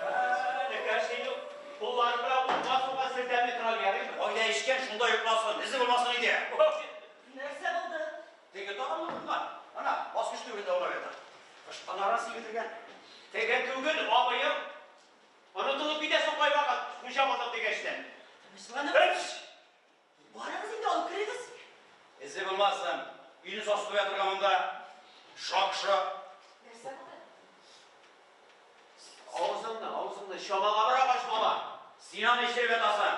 Энекәш, син кулларың белән утка суга селтәми тора, ярыймы? Кайда эчкән, шунда йокласын, эзе булмасын иде. Нәрсә булды? Теге тагын онытылган. Ана, баскыч төбендә аунап ята. Ыштаннарын сибетергән. Теге түгел, абыем. Онытылып китәсең кайвакыт, хуҗа булдым дигәч тә. Тынычланыгыз. Барыгыз инде, алып керегез. Эзе булмасын. Өйне сасытып ятырга монда. Шакшы. Нәрсә булды? Авызыңны, авызыңны чамалабрак ач, бала. Син аны эчереп ятасың.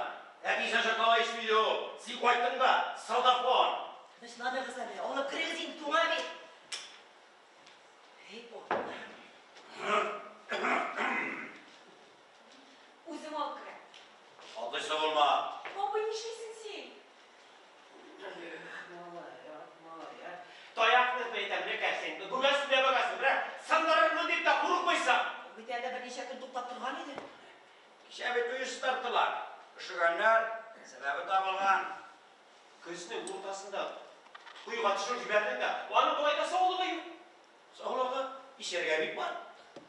Әти сән чакта алай эчми иде ул. Син кайттың да, солдафон. Тынычланыгыз әле, алып керегез инде, туңа бит. Эй, Аллам. Үзем алып керәм. Атлыйсы булма. Абый, нишлисең син? Эх, малай, ах, малай, а. Таякны әйтәм, лекәр син. Бүгәсен дә бөгәсен, берәр сындырырмын дип тә курыкмыйсың. Ул бит әле берничә көн туктап торган иде. Кичә бит туй чистарттылар. Өшегәннәр, сәбәбе табылган. Көзнең уртасында коега төшереп җибәрдең дә, аның болай да саулыгы юк. Саулыгы эчәргә бик бар.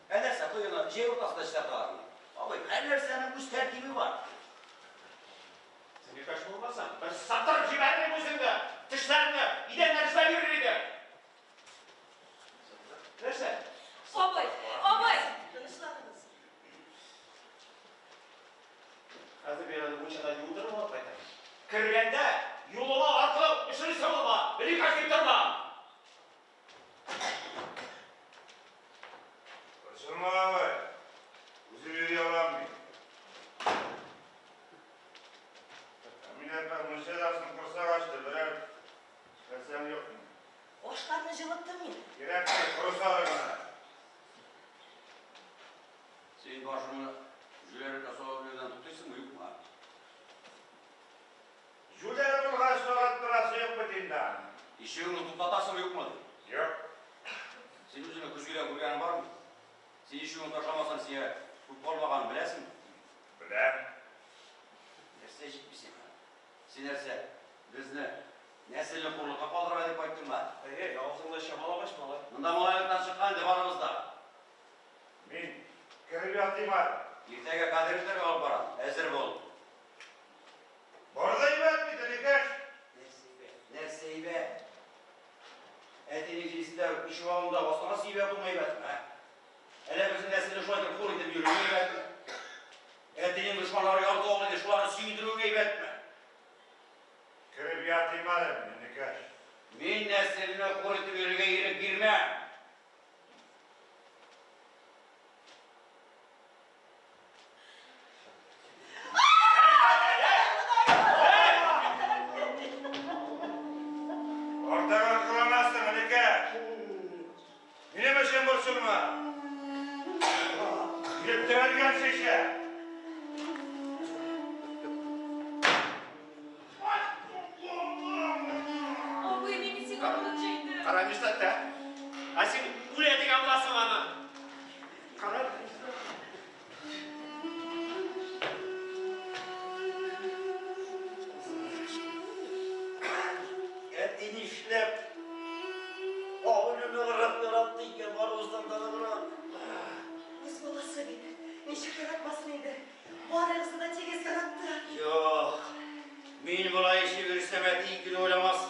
Ә нәрсә, коены җәй уртасында чистарталармы? Абый, һәр нәрсәнең үз тәртибе бар. Син каш булмасаң, бер сатырып җибәререм үзеңне. Тешләреңне идәннән эзләп йөрер иде. Нәрсә? Абый, абый! Тынычланыгыз. Хәзер мин аны мунчадан юындырып алып кайтам. Кергәндә юлыма аркылы өшерсең булма, ликаш дип торма. Борчылма, абый. Үзем йөри алам мин. Әминә апа мунчадан соң корсак ачты. Ишегеңне туктатасыңмы, юкмы? Юк. Син үзеңне көзгедә күргәнең бармы? Син ишегеңне ташламасаң, сиңа күп калмаганын беләсеңме? Беләм. Нәрсә җитми сиңа? Син нәрсә, безне нәселне хурлыкка калдырырга дип кайттыңмы, а? Әй, авызыңны чамаламач, малай. Монда малайлыктан чыккан инде барыбыз да. Мин кереп ятыйм әле. Иртәгә кадерләргә алып барам. Әзер бул. Бар да әйбәт бит, энекәш. Нәрсә әйбәт? Нәрсә әйбәт? Әтинең җилесендә ишегалдында баскан әйбәт булмый әйбәтме, ә? Әллә безнең нәселне шулай итеп хур итеп йөрүең әйбәтме? Әтинең дошманнары ярты авыл иде, шуларны сөендерүең әйбәтме? Кереп ятыйм әле мин, энекәш. Мин нәселне хур итеп йөрергә ирек бирмәм. Артыгын кыланасың, энекәш. Минем өчен борчылма. Килеп терәлгән шешә. Абый, мин бит сиңа онытчы инде. Кара нишләтә? Ә син үлә дигән буласың аны. Кара. Әти нишләп авылны ныграк яратты икән, барыбыздан да ныграк. Үз баласы бит. Ничек яратмасын инде? Барыгызны да тигез яратты. Юк, мин болай эчеп йөрсәм, әти икене уйламас.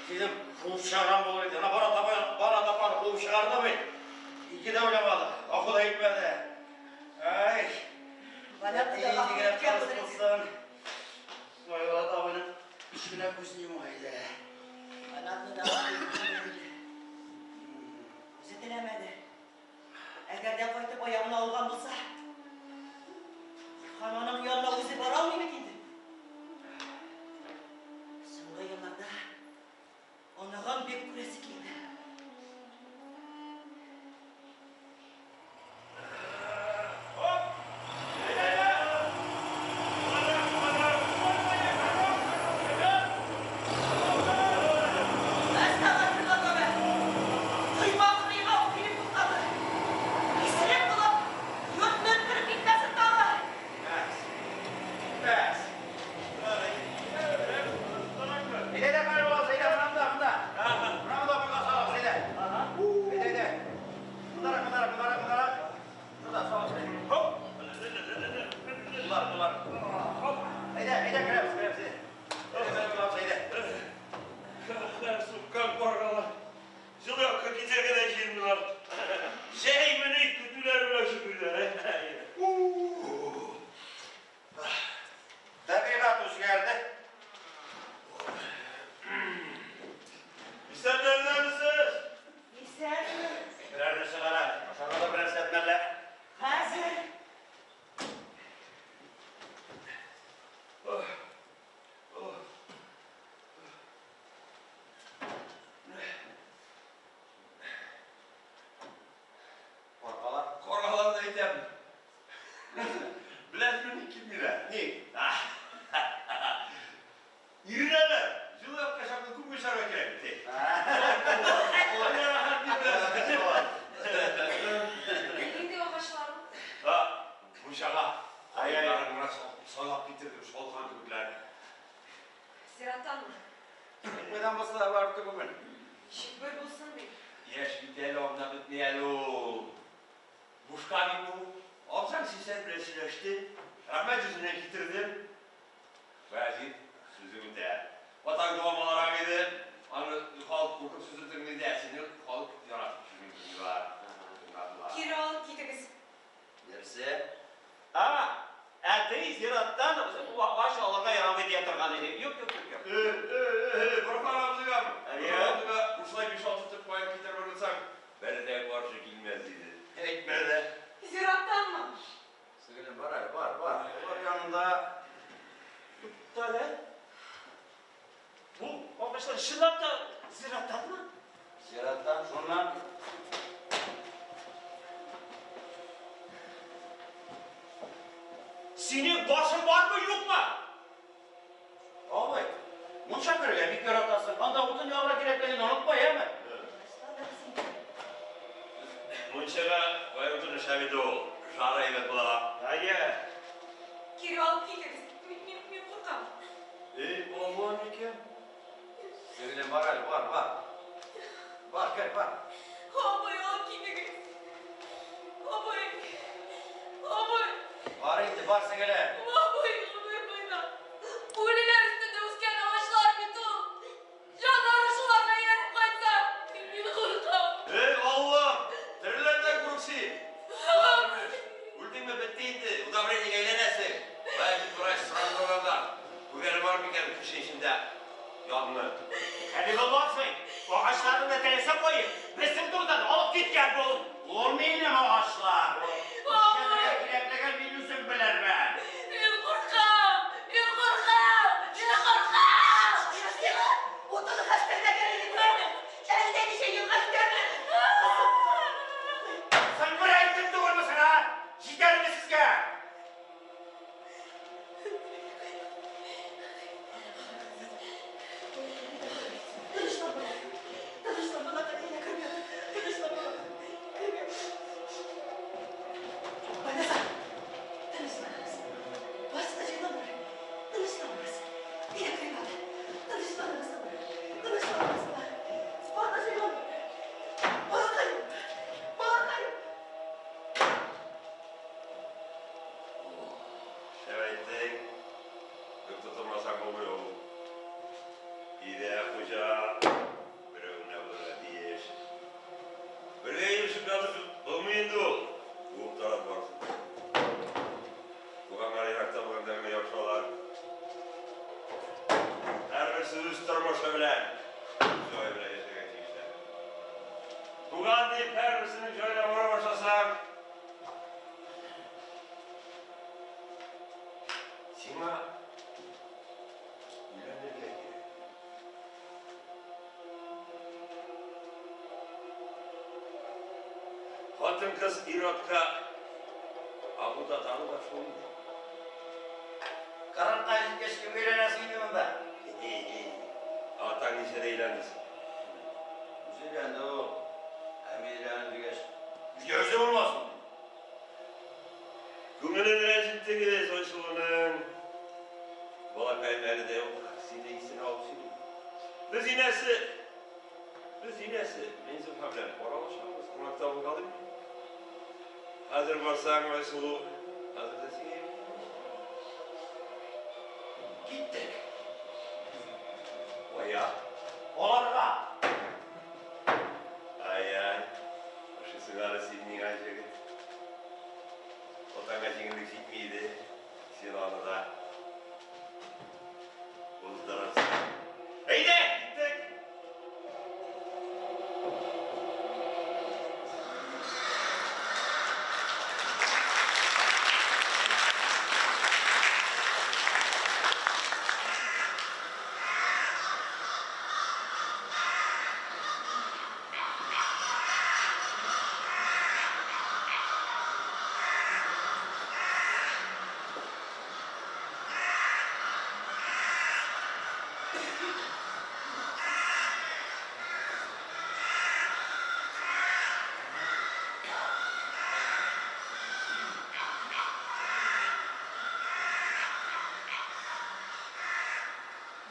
Синең куып чыгарган булыр иде. Ана бара таба, бара табан куып чыгарды бит. Ике дә уйламады, гафу да итмәде. Ай, Валя әти да гафу генә иткән тырыс булыр иде. булсын. Майвалат абыйның ишегенә күзен йома иде. Анамны да гафу иткән булыр иде. Үзе теләмәде. Әгәр дә кайтып аягына ауган булса, Хан аның янына үзе бара алмый бит инде. Соңгы елларда оныгын бик күрәсе килде. Әстәгъфирулла тәүбә. Койма кырыйга ук килеп туктады. Исерек булып, йортны өттереп китмәсен тагы. Бәс. Бәс. Әйдә, әйдә, кара булабыз, әйдә, менә монда, монда. Менә монда буйга салабыз, әйдә. Әйдә, әйдә. Мондарак, мондарак, мондарак, мондарак. Монда салабыз, әйдә. Болар, болар. Әйдә, әйдә, керәбез, керәбез, әйдә. Әйдә, кара булабыз, әйдә. Суккан каргалар. Җылы якка китәргә дә җыенмыйлар. Җәй менә көтүләр белән шөкерләр. Табигать үзгәрде. Исәннәрдәмесез? Исәнме? Берәр нәрсә кара. Ашарга да берәр нәрсә әтмәллә. Хәзер. Каргалар. Каргаларны әйтәм. Беләсезме ник килмиләр? Ник? Иренәләр. Җылы якка чаклы күпме эшләргә кирәк бит. Алай рәхәт бит беләсез. Нинди агачлар ул? Ha, мунчага. Ай, ай. Каеннарын менә салап китердем, шалкан кебекләр. Зираттанмы? Кайдан булса да барып түгелмен. Ничек бер булсын бит. Яшь бит әле, анда бетми әле ул. Бушка бит бу. Абзаң сисән белән сөйләште. Рәхмәт йөзеннән китердем. Баязид сүзен үтә. Ватан дуамаларак иде. Аны халык куркып сүзен тыңлый да, сине халык яратып сүзен тыңлыйлар. Тыңладылар. Кире алып китегез. Нәрсә? А, әти зираттан агач алырга ярамый дия торган иде. Юк, юк, юк, юк. Борхан абзыйгамы? Әйе. Борхан абзыйга бушлай 5-6 төп каен китереп ыргытсаң, бер дә каршы килмәс иде. Әйтмә дә. Зираттанмы? Сеңелем, бар әле, бар, бар. Алар янында Туктале. Бу агачлар чынлап та зираттанмы? зираттан, шуннан. Синең башың бармы, юкмы? Абый, Мунча керергә бик яратасың. Анда утын ягырга кирәклеген онытма, яме? Мунчага куе утыны шәп иде ул. Жары әйбәт була. Әйе. Кире алып китегез. Мин куркам. Эй, Алла микән? Сеңлем, бар әле, бар, бар. Бар, кер, бар. Абый, алып китегез. Абый. Абый. Бар инде, бар, сеңелем. Абый, гомер буена. Үлеләр өстендә үскән агачлар бит ул. Җаннары шуларга ияреп кайтса, мин куркам. Эй, Аллам! Тереләрдән күрек син. Үлдеңме, бетте инде. Удобрениегә әйләнәсең. Бая бит врач сорандырганнар. Күгәре бар микән кеше эчендә? Янны. Хәбибулла абзый, агачларны теләсә куеп, безнең турыдан алып киткән бул. Ул минем агачлар. Нишләргә кирәклеген мин үзем белермен. Мин куркам! Мин куркам! Мин куркам! Утын хәстәрләгән идем. Әллә ничә елга җитәр. Син бер әйттем түгелме сиңа? Җитәрме сезгә? Тынычлан, балам. Тынычлан, балакай, әйдә, кермә. Тынычлан, балам. Кермә. Байназар, тынычланыгыз. Барысы да җайланыр. Тынычланыгыз. Әйдә, керик анда. Тынычланыгыз, тынычланыгыз, балам. Бар да җайланыр. Балакаем, балакаем. Шәп әйттең. Юк тотынмасаң булмый ул. Өйдә хуҗа берәү генә булырга тиеш. Бергә йөрешеп ятып булмый инде ул. Куып тарат барысын. Туганнар еракта булганда гына яхшы алар. Һәрберсе үз тормышы белән, үз җае белән яшәргә тиешләр. Туган дип һәрберсенең җаена бара башласаң, сиңа өйләнергә кирәк. Хатын-кыз ир-атка агу да, дару да шул инде. Кырыкка җиткәч кемгә өйләнәсең инде монда? Атаң ничәдә өйләнде соң? Үзе өйләнде ул. Ә мин өйләнәм дигәч, үзгә үзе булмасын. Күңелен рәнҗеттегез Айсылуның. Балакаем әле дә юк, сине исенә алып сөйли. Без инәсе, без инәсе, Миңзифа белән аралашабыз, кунакта булгалыйм. Хәзер барсаң, Айсылу, хәзер дә сиңа Киттек. Кая? Аларга. Ай-ай, ошыйсың әле син миңа, җегет. Атаңа җиңеллек җитми иде, син аны да уздырырсың. Әйдә, киттек!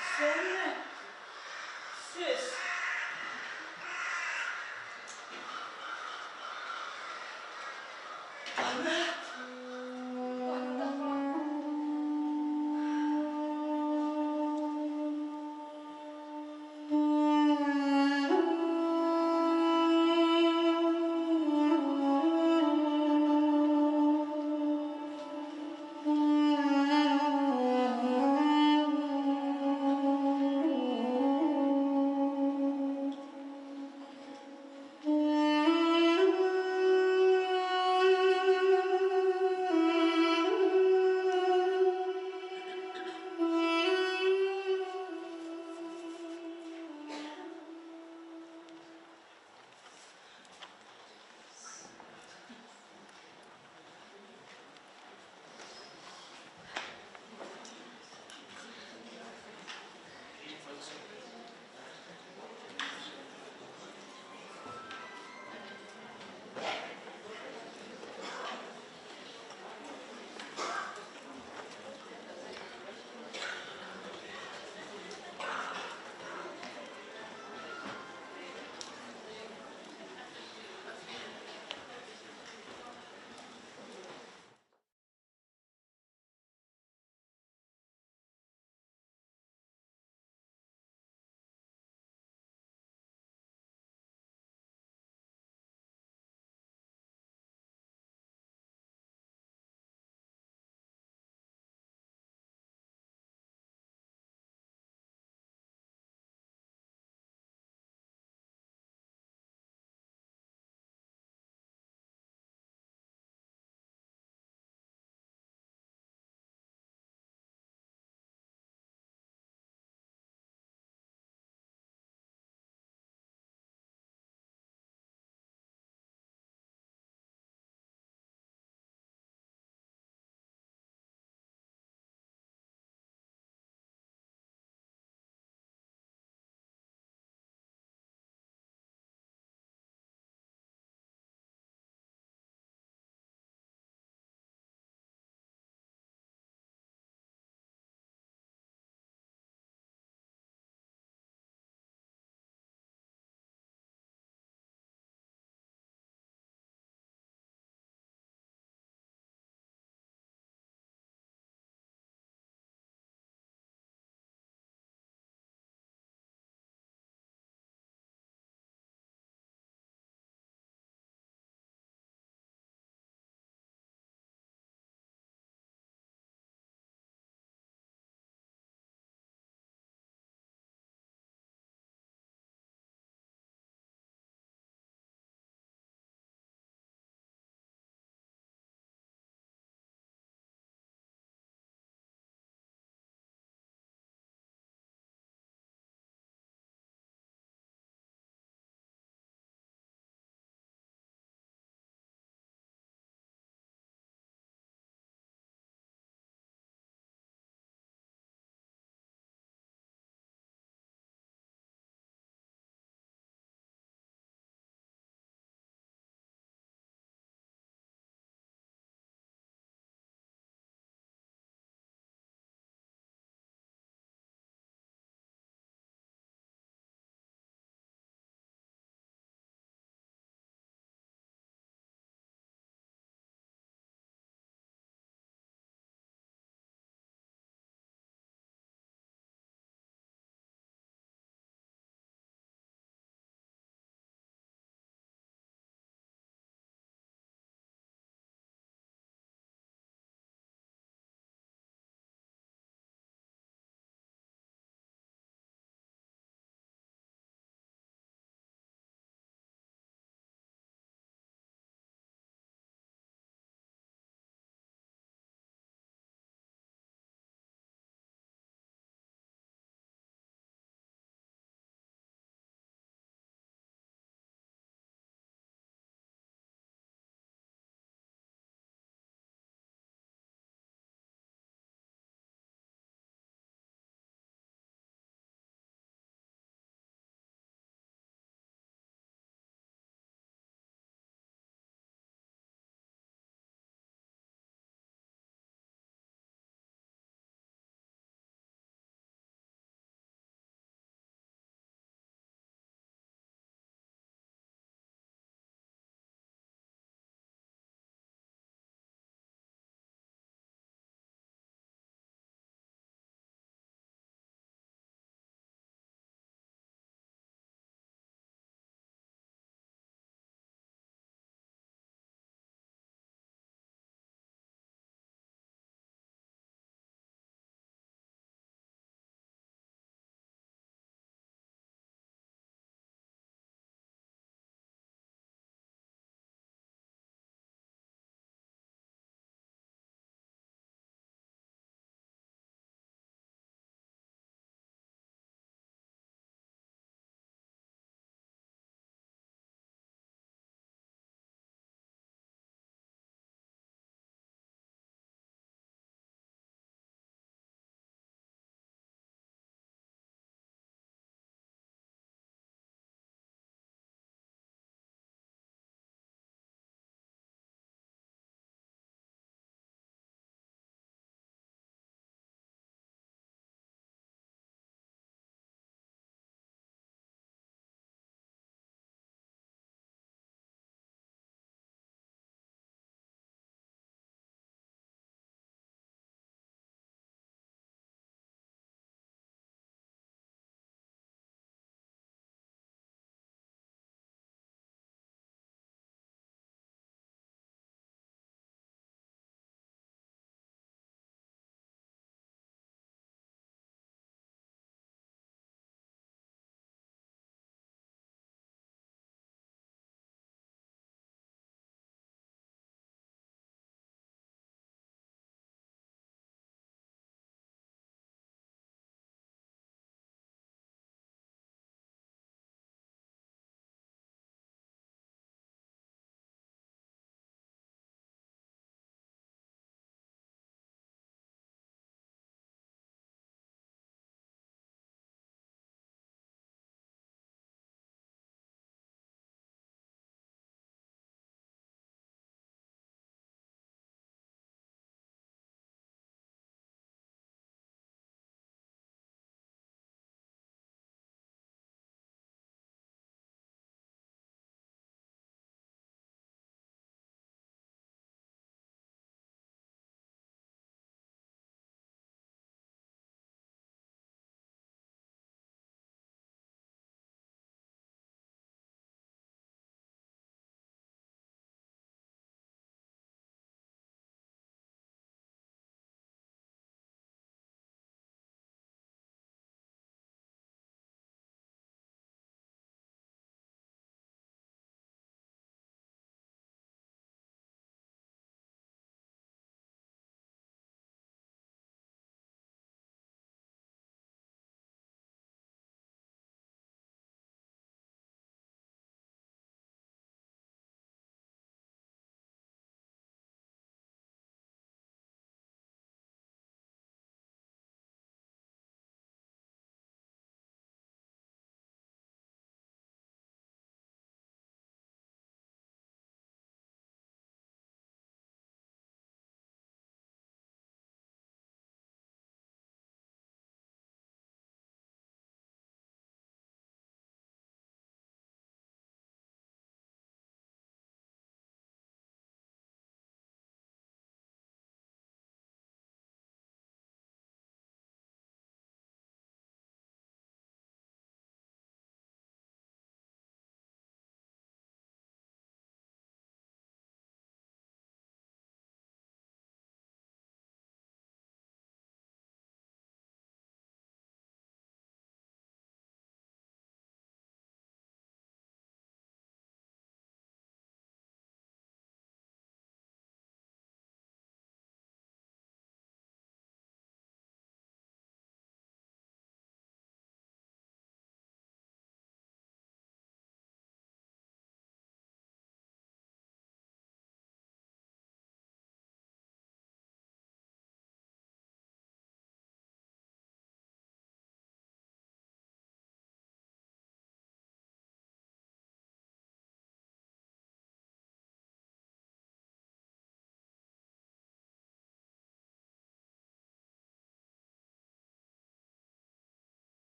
Исәнме? Сез. Анат. Бану апа.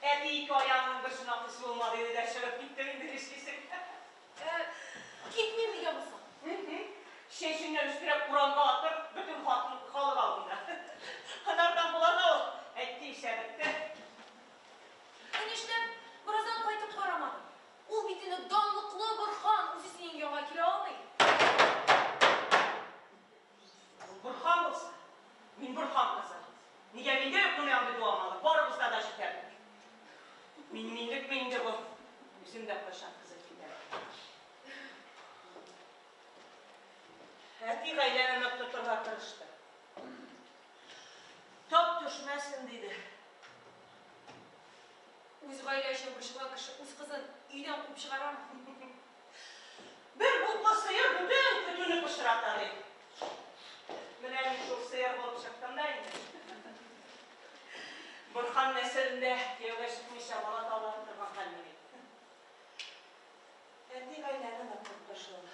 Әти ике аягыңның берсен аклыйсы булмады диде дә чыгып китте инде, нишлисең? Ә, китмим дигән булсаң? Чәчеңнән өстерәп урамга атып, бөтен хатын халык алдында. Анардан була да ул. Әйтте исә бетте. Ә нишләп бераздан кайтып карамадың? Ул бит инде данлыклы Борһан, үзе синең янга килә алмый. Ул Борһан булса, мин Борһан кызы. Нигә миндә юк моны андый дуамалык? Барыбызда да җитәрлек. Минминлекме инде бу? Үзем дә кайчан кызып китәм. Әти гаиләне нык тотырга тырышты. Тап төшмәсен, диде. Үз гаилә өчен борчылган кеше үз кызын өйдән куып чыгарамы? Бер буклы сыер бөтен көтүне пычрата, ди. Менә мин шул сыер булып чыктым да инде. Борһан нәселендә кияүгә чыкмыйча бала таба торган хәлмени. Әти гаиләне нык тотты шул.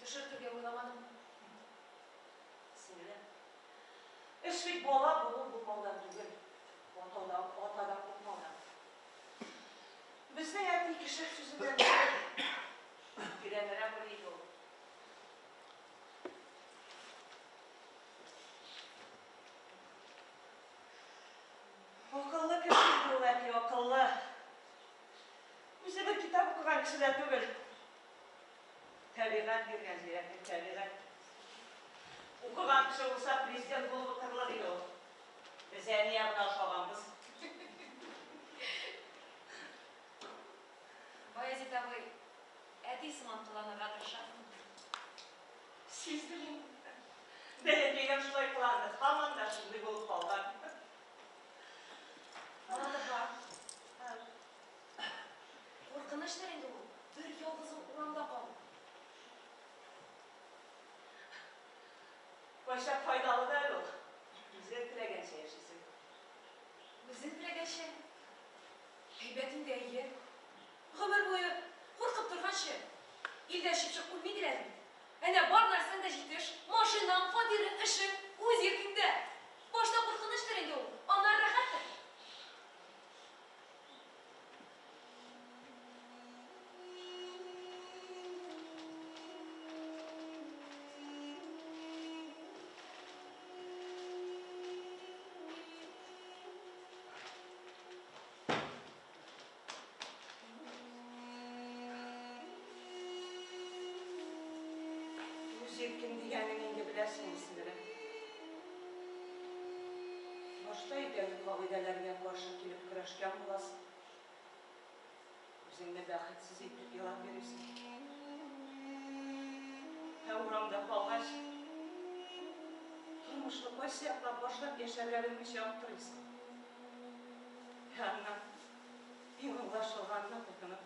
Төшертергә уйламадым. Сеңлем, эш бит бала булу-булмаудан түгел, атаудан, атадан куркмаудан. Безнең әти кеше сүзеннән түгел, тирәнрәк уйлый иде ул. Акыллы кеше иде ул әти, акыллы. Үзе бер китап укыган кеше дә түгел. Табигать биргән зирәклек, табигать. Укыган кеше булса, президент булып утырырлык иде ул. Без әни ягына ошаганбыз. Баязит абый, әти сыман кыланырга тырышасың. Сиздем инде. Бәләкәйдән шулай кыланды, һаман да шундый булып калган. Балаларга куркынычтыр инде ул, бер ялгызың урамда калу. Кайчак файдалы да әле ул. Үзең теләгәнчә яшисең. Үзең теләгәнчә? Әйбәт инде, әйе. Гомер буе куркып торганчы, илдә чыпчык үлми диләр бит. Әнә бар нәрсәң дә җитеш, машинаң, фатирың, эшең, үз иркеңдә. Башта куркынычтыр инде ул, аннары рәхәттер. Үз иркең дигәнең инде беләсеңме, сеңелем? Башта өйдәге кагыйдәләргә каршы килеп көрәшкән буласың. Үзеңне бәхетсез итеп елап йөрисең. Ә урамда калгач, тормышны кайсы яклап башлап яшәргә белмичә аптырыйсың. Ә аннан иң аңлашылганына тотынып,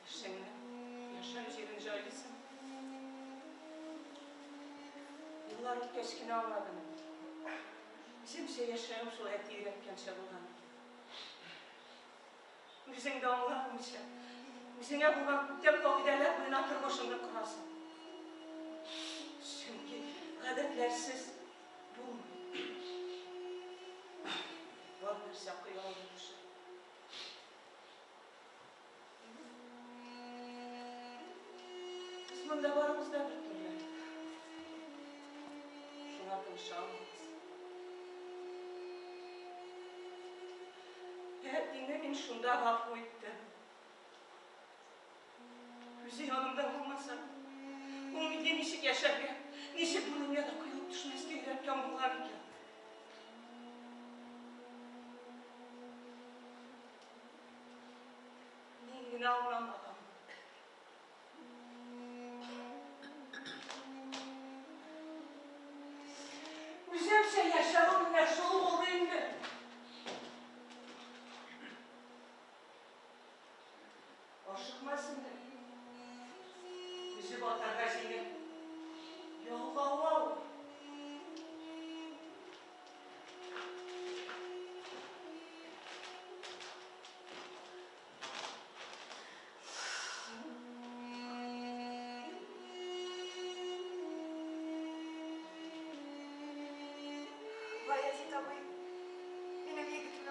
эшеңне, яшәү җирен җайлыйсың. Еллар үткәч кенә аңладым. Үземчә яшәвем шул әти өйрәткәнчә булган икән. Үзең дә аңламыйча, үзеңә булган күптән кагыйдәләр буена тормышыңны корасың. Чөнки гадәтләрсез булмый. Бар нәрсә коялып төшә. Без монда барыбыз да бер төрле. Шуңа тыныша алмыйбыз. Әтине мин шунда гафу иттем. Үзе янымда булмаса, ул мине ничек яшәргә, ничек бу дөньяда коелып төшмәскә өйрәткән булган икән? Мин генә аңламаган. Үземчә яшәвем менә шул булды инде. Ашыкма, сеңлем. Өзеп атарга җиңел. Ялгау авыр. Баязит абый, минем егетемне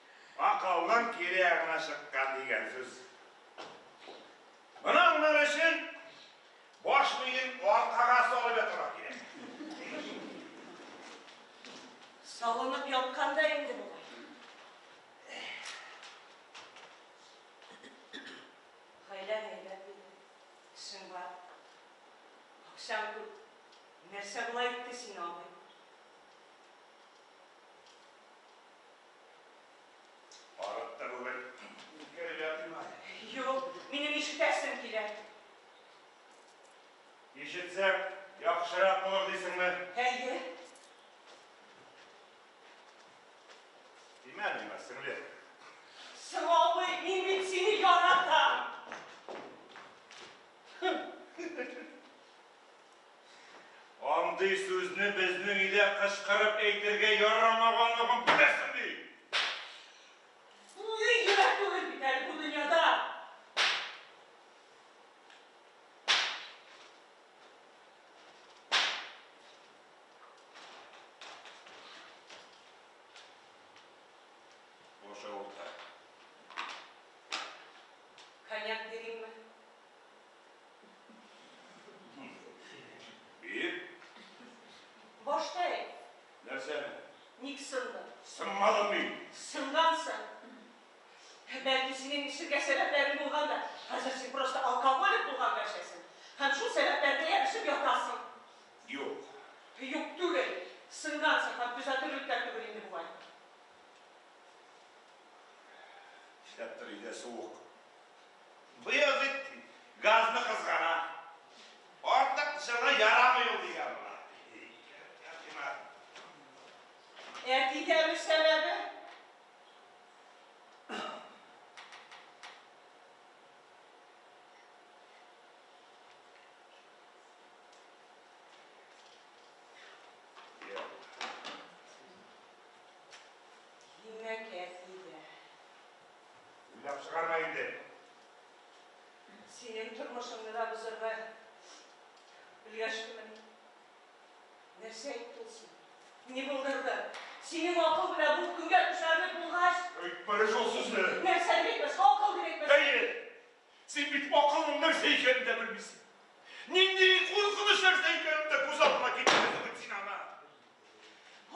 Акылның кире ягына чыккан дигән сүз. Моны аңлар өчен баш миен аркага салып ятырга кирәк. Салынып яткан да инде бугай. Гаиләң әйбәт иде. Эшең бар. Акчаң күп. Нәрсә болай итте сине, абый? Арытты бүген. Кереп ятыйм әле. Юк, минем ишетәсем килә. Ишетсәң, яхшырак булыр дисеңме? Әйе. Тимә миңа, сеңле. Соң, абый, мин бит сине яратам. Андый сүзне безнең өйдә кычкырып әйтергә ярамаганлыгын беләсең бит. Мин генә түгел бит әле бу дөньяда. Баш авырта. Коньяк биримме? Бир. Башта әйт. Нәрсәне? Ник сындың? Сынмадым мин. Сынгансың. Бәлки синең эчәргә сәбәпләрең булган да, хәзер син просто алкоголик булганга эчәсең. Һәм шул сәбәпләргә ябышып ятасың. Юк. Юк түгел. Сынгансың һәм төзәтерлек тә түгел инде бугай. Нишләптер өйдә суык. Баязит газны кызгана. Артык җылы ярамый ул дигән була. Әтидәме сәбәбе? Юк. Димәк, әтидә. Уйлап чыгарма инде. Синең тормышыңны да бозарга өлгәштемени? Нәрсә әйтте ул сиңа? Ни булдырды? Синең акыл белән бу көнгә төшәрлек булгач, Әйтмә шул сүзне. нәрсә дип әйтмәс, акыл дип әйтмәс. Әйе. Син бит акылның нәрсә икәнен дә белмисең. Нинди куркыныч нәрсә икәнен дә күз алдына китерәсең бит син аны.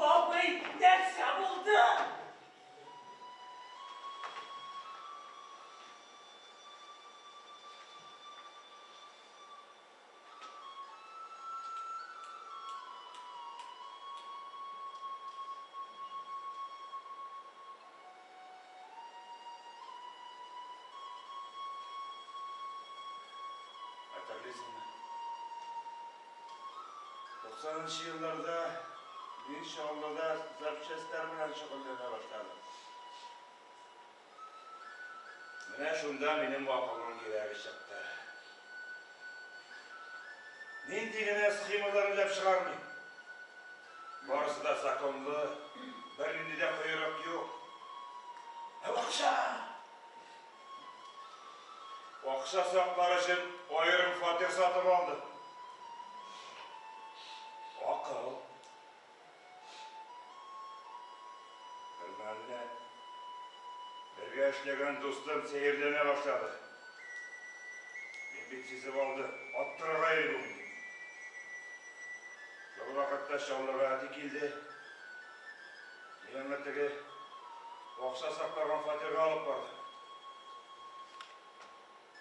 Абый, нәрсә булды? Хәтерлисеңме? 90 елларда мин Чаллыда запчастьлар белән шөгыльләнә башладым. Менә шунда минем акылның кирәге чыкты. Нинди генә схемалар уйлап чыгармыйм. Барысы да законлы, бернинди дә койрык юк. Ә акча! Акча саклар өчен аерым фатир сатып алдым. Акыл. Бер мәлне бергә эшләгән дустым сәерләнә башлады. Мин бит сизеп алдым, аттырырга йөри бу мине. Шул вакытта Чаллыга әти килде. Мин аны теге акча саклаган фатирга алып бардым.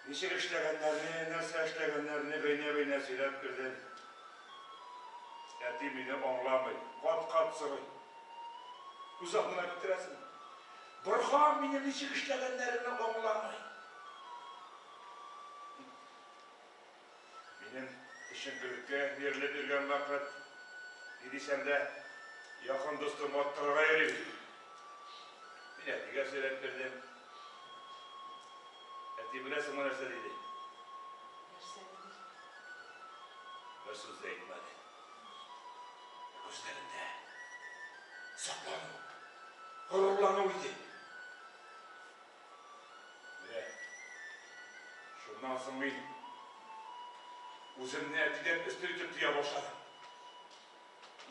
Ничек эшләгәннәрне, нәрсә эшләгәннәрне бәйнә-бәйнә сөйләп бирдем. Әти мине аңламый, кат-кат сорый. Күз алдына китерәсең. Борһан минем ничек эшләгәннәремне аңламый. Минем төшенкелеккә бирелеп йөргән вакыт, ни дисәм дә, якын дустым аттырырга йөри бит. Мин әтигә сөйләп бирдем. Әти, беләсеңме нәрсә диде? Нәрсә диде? Бер сүз дә әйтмәде. Ә күзләрендә соклану, горурлану иде. Менә шуннан соң мин үземне әтидән өстен итеп тоя башладым.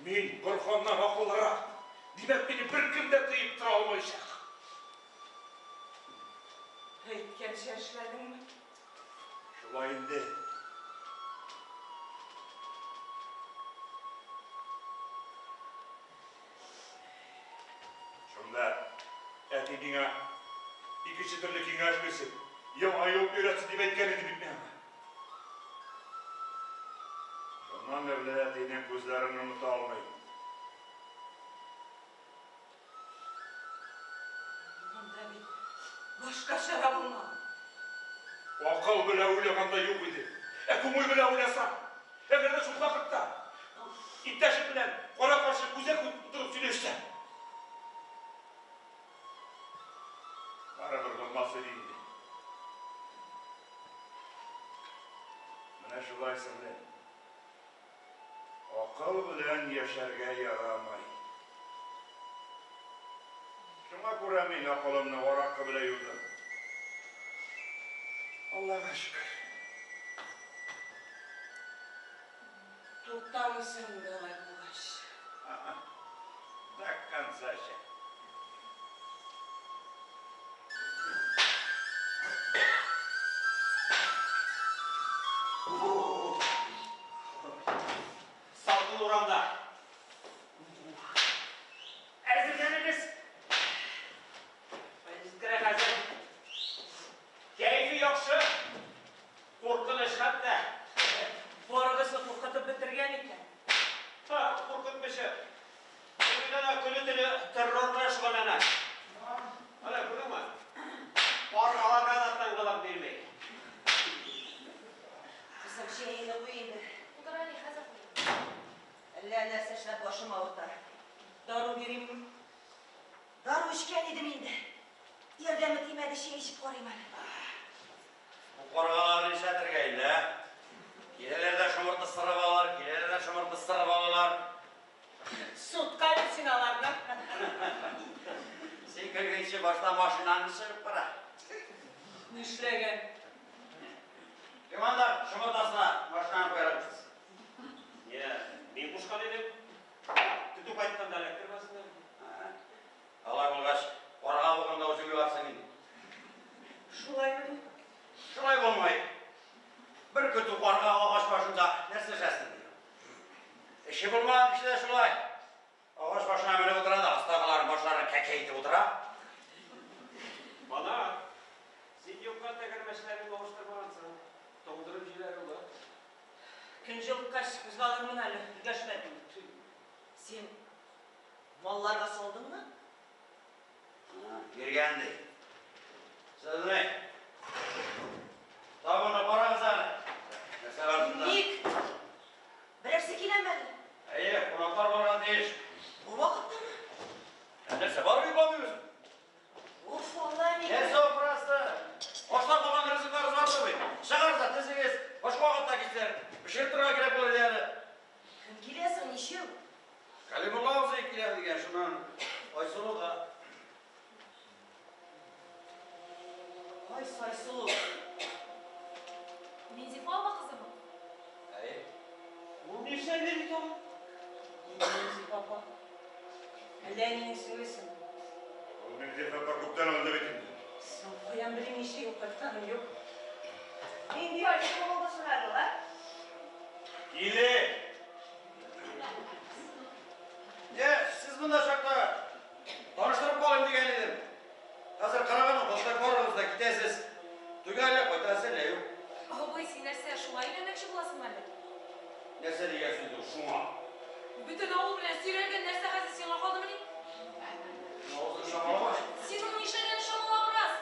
Мин Борһаннан акыллырак. Димәк, мине беркем дә тыеп тора алмаячак. әйткәнчә эшләдеңме? Шулай инде. Шунда әти миңа икенче төрле киңәш бирсен, яңа юл өйрәтсен дип әйткән иде бит миңа. Шуннан бирле әтинең күзләрен оныта алмыйм. Монда бит башка чара булмады. Акыл белән уйлаганда юк иде. Ә күңел белән уйласа, әгәр дә шул вакытта иптәшем белән кара-каршы күзгә-күз утырып сөйләшсә, барыбер булмас иде инде. Менә шулай, сеңлем. Акыл белән яшәргә ярамый. Шуңа күрә мин акылымны аракы белән юдым. Аллага шөкер. Туктамыйсың инде алай булгач. До конца эчәм. Салкын урамда. Әзерләнегез. Җиткерә хәзер. Кәефе яхшы. Куркыныч хәтта. Барыгызны куркытып бетергән икән. Ха, куркытмыйча. Уйлана көне-төне террор белән шөгыльләнә. Әнә, күрдеңме? Каргаларга да тынгылык бирми. Кызым, чәеңне куй инде. Утыр, әни, хәзер куям. Әллә нәрсә эшләп башым авырта. Дару биримме? Дару эчкән идем инде. Ярдәме тимәде, чәй эчеп карыйм әле. Бу каргалар нишләтергә инде, ә? Киләләр дә шомырт ысырып алалар, киләләр дә шомырт ысырып алалар. Судка бир син аларны. Син кергәнче башта машинаңны чыгып кара. Нишләгән? Кем анда шомырт астына машинаны куярга кушты? Не, мин кушкан идем. Көтү кайтканда эләктермәсеннәр. Алай булгач, карга булганда үзең юарсың инде. Шулаймыни? Шулай булмый. Бер көтү карга агач башында нәрсә эшләсен ди? Эше булмаган кеше дә шулай. Агач башына менеп утыра да, астагыларын башларын кәкәй итеп утыра. Бана, син юкка тәгәрмәчләреңне алыштырмагансың. Туңдырып җибәрү була. Көн җылыткач кузгалырмын әле, өлгәшмәдем. Син малларга салдыңмы? Биргән ди. Сезне табынны карагыз әле. Нәрсә бар шунда? Ник? Берәрсе киләме әле? Әйе, кунаклар барган тиеш. Бу вакыттамы? Ә нәрсә бар йокламыйбыз? Уф, Алла, ник? Нәрсә операсы? Ашлап калган ризыкларыбыз бар бит. Чыгарса тезегез, башка вакытта китсәр. Пешереп торырга кирәк булыр иде әле. Кем килә соң, ничек? Калимулла абзый килә дигән, шуннан Айсылу да. Кайсы Айсылу? Минзифа апа кызымы? Әйе. Ул нишләп йөри тагын? Минзифа апа. Әллә әнинең сеңлесеме? Ул Минзифа апа күптән үлде бит инде. Соң, каян белим, ничә ел кайтканым юк. Нинди Айсылу булды соң әле ул, ә? Киле! Е, сез монда чакта таныштырып калыйм дигән идем. Хәзер караган башта барыгыз да китәсез. Туйга әллә кайтасыз, әллә юк. Абый, син нәрсә, шулай өйләнмәкче буласыңмы әллә? Нәрсә дигән сүз ул, шуңа? Бөтен авыл белән сөйрәлгән нәрсә хәзер сиңа калдымыни? Авызың чамалама. Син моның нишләгәнен чамала бераз.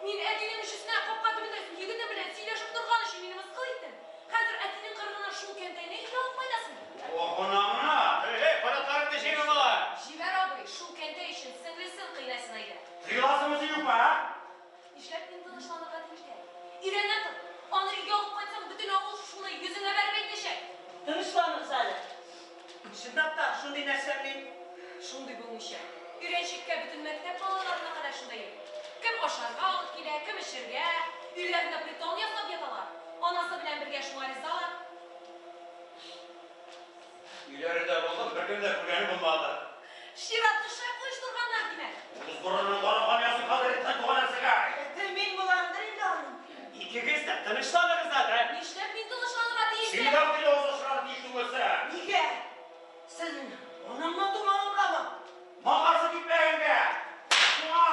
Мин әтинең өчесенә капка төбендә егете белән сөйләшеп торган өчен мине мыскыл иттең. Хәзер әтинең кырыгына шул кәнтәйне өйгә алып кайтасың. Охунамна! Эй, эй, канатларыңны җыйма, малай! Җибәр, абый, шул кәнтәй өчен сеңлесен кыйнайсын әйдә. Тыеласыңмы син юкмы, ә? Нишләп мин тынычланырга тиеш дә? Өйрәнә тор. Аны өйгә алып кайтсаң, бөтен авыл шуны йөзеңә бәреп әйтәчәк. Тынычланыгыз әле. Чынлап та, шундый нәрсәмени? Шундый булмыйча. Өйрәнчеккә бөтен мәктәп балаларына кадәр шунда йөри. Кем ашарга алып килә, кем эчәргә. Өйләрендә притон ясап яталар. Анасы белән бергә шуңа ризалар. Өйләрендә булдым, беркем дә күргәне булмады. Чиратны шәп оештырганнар, димәк. Угыз борынның кара камясын хәзер итсәң туган нәрсәгә. Әтә мин буламдыр инде. Икегез дә тынычланыгыз әле. Нишләп мин тынычланырга Син тиешмен? дә авызлашырга тиеш түгелсең. Нигә? Син анаңнан тумагангамы? Моңарчы китмәгәнгә. Шуңа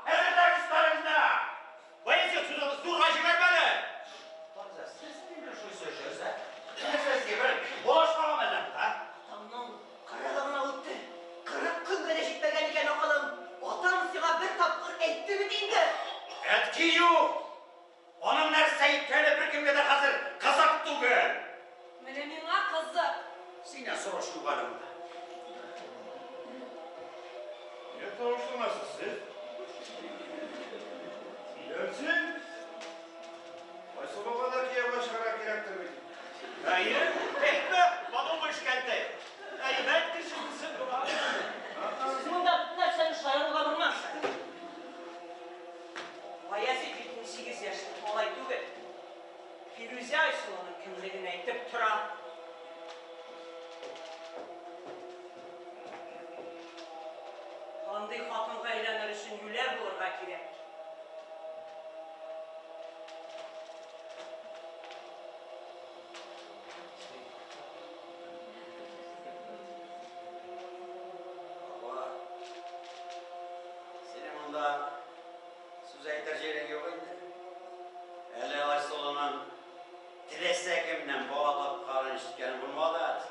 әзерләгез өстәлегезне. Баязит, сүзне зурга җибәрмә әле. Сез ни белән шулай сөйләшәсез, ә? Нәрсә сезгә бер бала-чагамы әллә монда, а? Атамның кырыгы гына үтте. 40 көнгә дә җитмәгән икән акылың. Атам сиңа бер тапкыр әйтте бит инде. Әтки юк! Аның нәрсә әйткәне беркемгә дә хәзер кызык түгел. Менә миңа кызык. Синнән сораш юк әле монда. Niye тавышланасыз сез? Сөйләмсен. Айсылуга да кияүгә чыгарга кирәктер бит. Әйе, әйтмә, подумаешь, кәнтәй. Әйбәт кеше дисең була. Сез монда нәрсәне шаяруга бармасыз? Баязит бит 18 яшьлек малай түгел. Фирүзә Айсылуның кемлеген әйтеп тора. Андый хатынга әйләнер өчен юләр булырга кирәк. Баба, синең монда сүз әйтер җирең юк инде. Әле Айсылуның теләсә кемнән бала тапканын ишеткән булмады әле.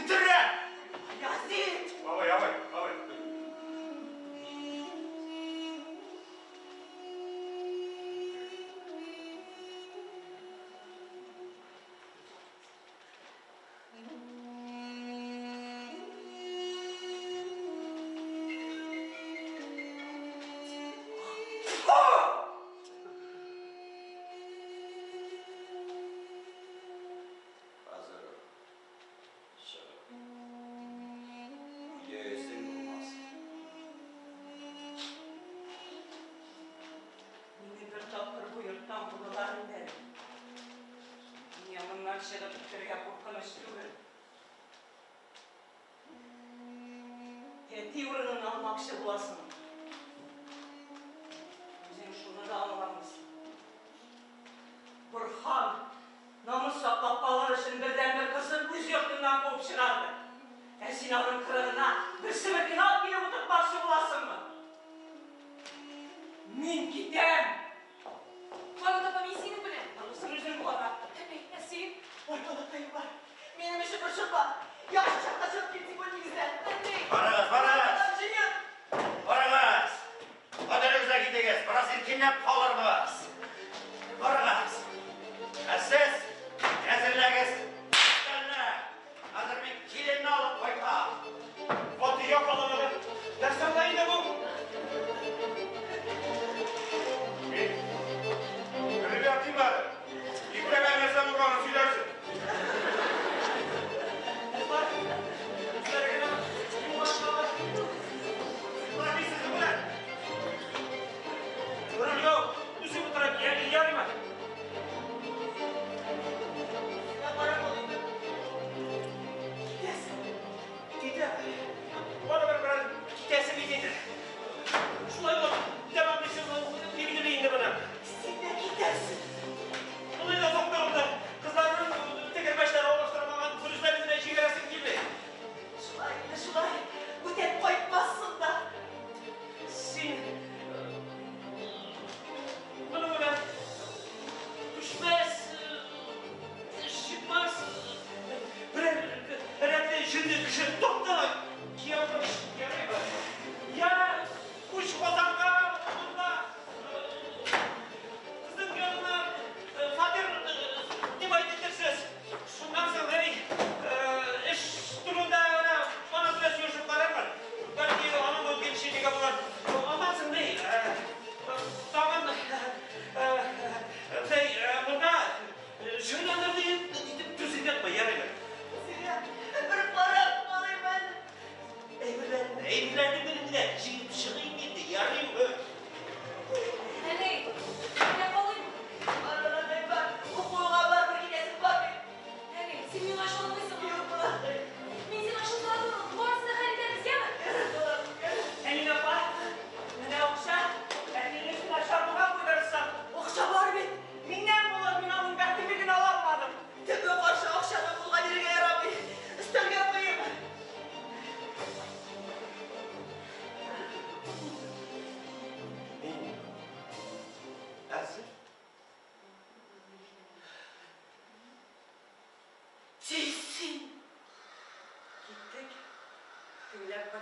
Үтерәм! Баязит! Бабай, абай, бабай. Хәзер чыгып йөзең булмас. Мине бер тапкыр бу йорттан кудылар инде. Миңа моннан чыгып китәргә куркыныч түгел. Әти урынын алмакчы буласың. Үзең шуны да аңламыйсың. Борһан намус саклап калыр өчен бердәнбер кызын үз йортыннан куып чыгарды. Ә син аның кырыгына бер себеркене алып килеп утыртмакчы буласыңмы? Мин китәм! Байбат апа, мин синең белән. Анысын үзең кара. Әни, ә син? Ой, балакаем бар. Минем өчен борчылма. Яхшы чакта чыгып китсен бу нигездән. Әни! Барыгыз, барыгыз! Атам җыен. Барыгыз! Отелегезгә китегез, бераз иркенләп калырбыз. Барыгыз! Ә сез әзерләгез өстәлне. Хәзер мин киленне алып кайтам. Фатиха калыныгы. Нәрсә була инде бу? Мин кереп ятыйм әле. Иртәгә нәрсә булганын сөйләрсең. Бар.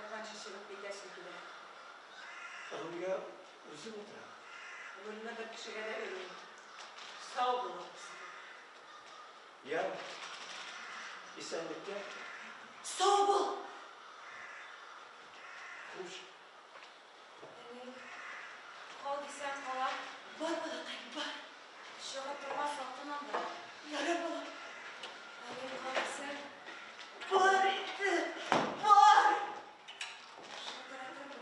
Кайтканчы чыгып китәсем килә. Рульгә үзем утырам. Рульне бер кешегә дә бирмим. Сау булыгыз. Я, исәнлектә. Сау бул! Хуш. Әни, кал дисәң калам. Бар, балакаем, бар. Чыгып торма, салкын анда. Ярар, балам. Әни, кал дисәң. Бар инде, бар! Шалтыратырмын.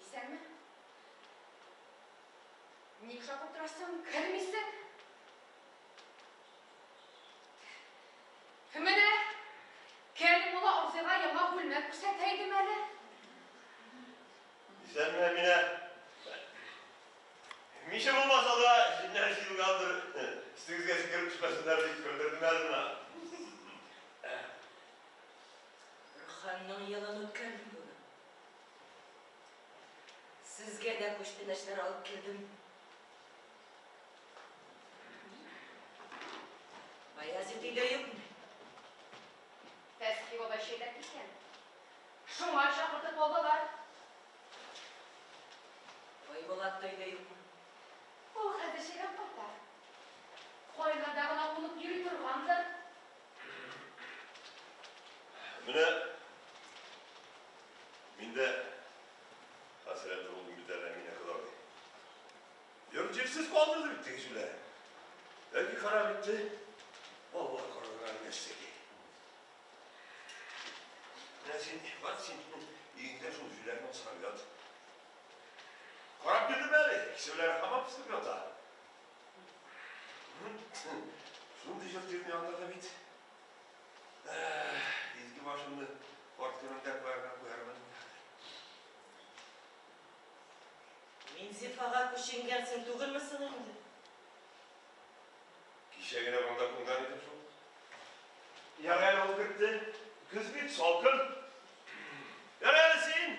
Исәнме? Ник шакып торасың? Кермисең? Менә Кәримулла абзыйга яңа бүлмә күрсәтә идем әле. Исәнме, Әминә? Мише булмаса да, җеннәр җыелгандыр. Өстегезгә сикереп төшмәсеннәр дип көлдердем әле менә. Борһанның елын үткәрдем бүген. Сезгә дә күчтәнәчләр алып килдем. Баязит өйдә юкмы? Фәсхи бабай чәйләп киткән. Шуңа чакыртып алдылар. Айбулат та өйдә юкмы? Ул хәзер чәйләп кайта. Кайларда гына кунып йөри торгандыр. Менә мин дә хәсрәтле булдым бит әле, Әминә кодагый. Йорт җирсез калдырды бит теге җүләр. Бәлки харап итте. Алла каргаган нәрсәгә. Менә син, бар син өеңдә шул җүләрне асрап ят. Карап йөрдем әле, кисәүләре һаман пысып ята. Шундый йорт йөрми анда да бит. түрендә куярга куярмын инде хәзер. Минзифага күченгәнсең түгелме соң инде? Кичә генә монда кунган идем шул. Ярый әле ул кертте. Көз бит, салкын. Ярый әле син.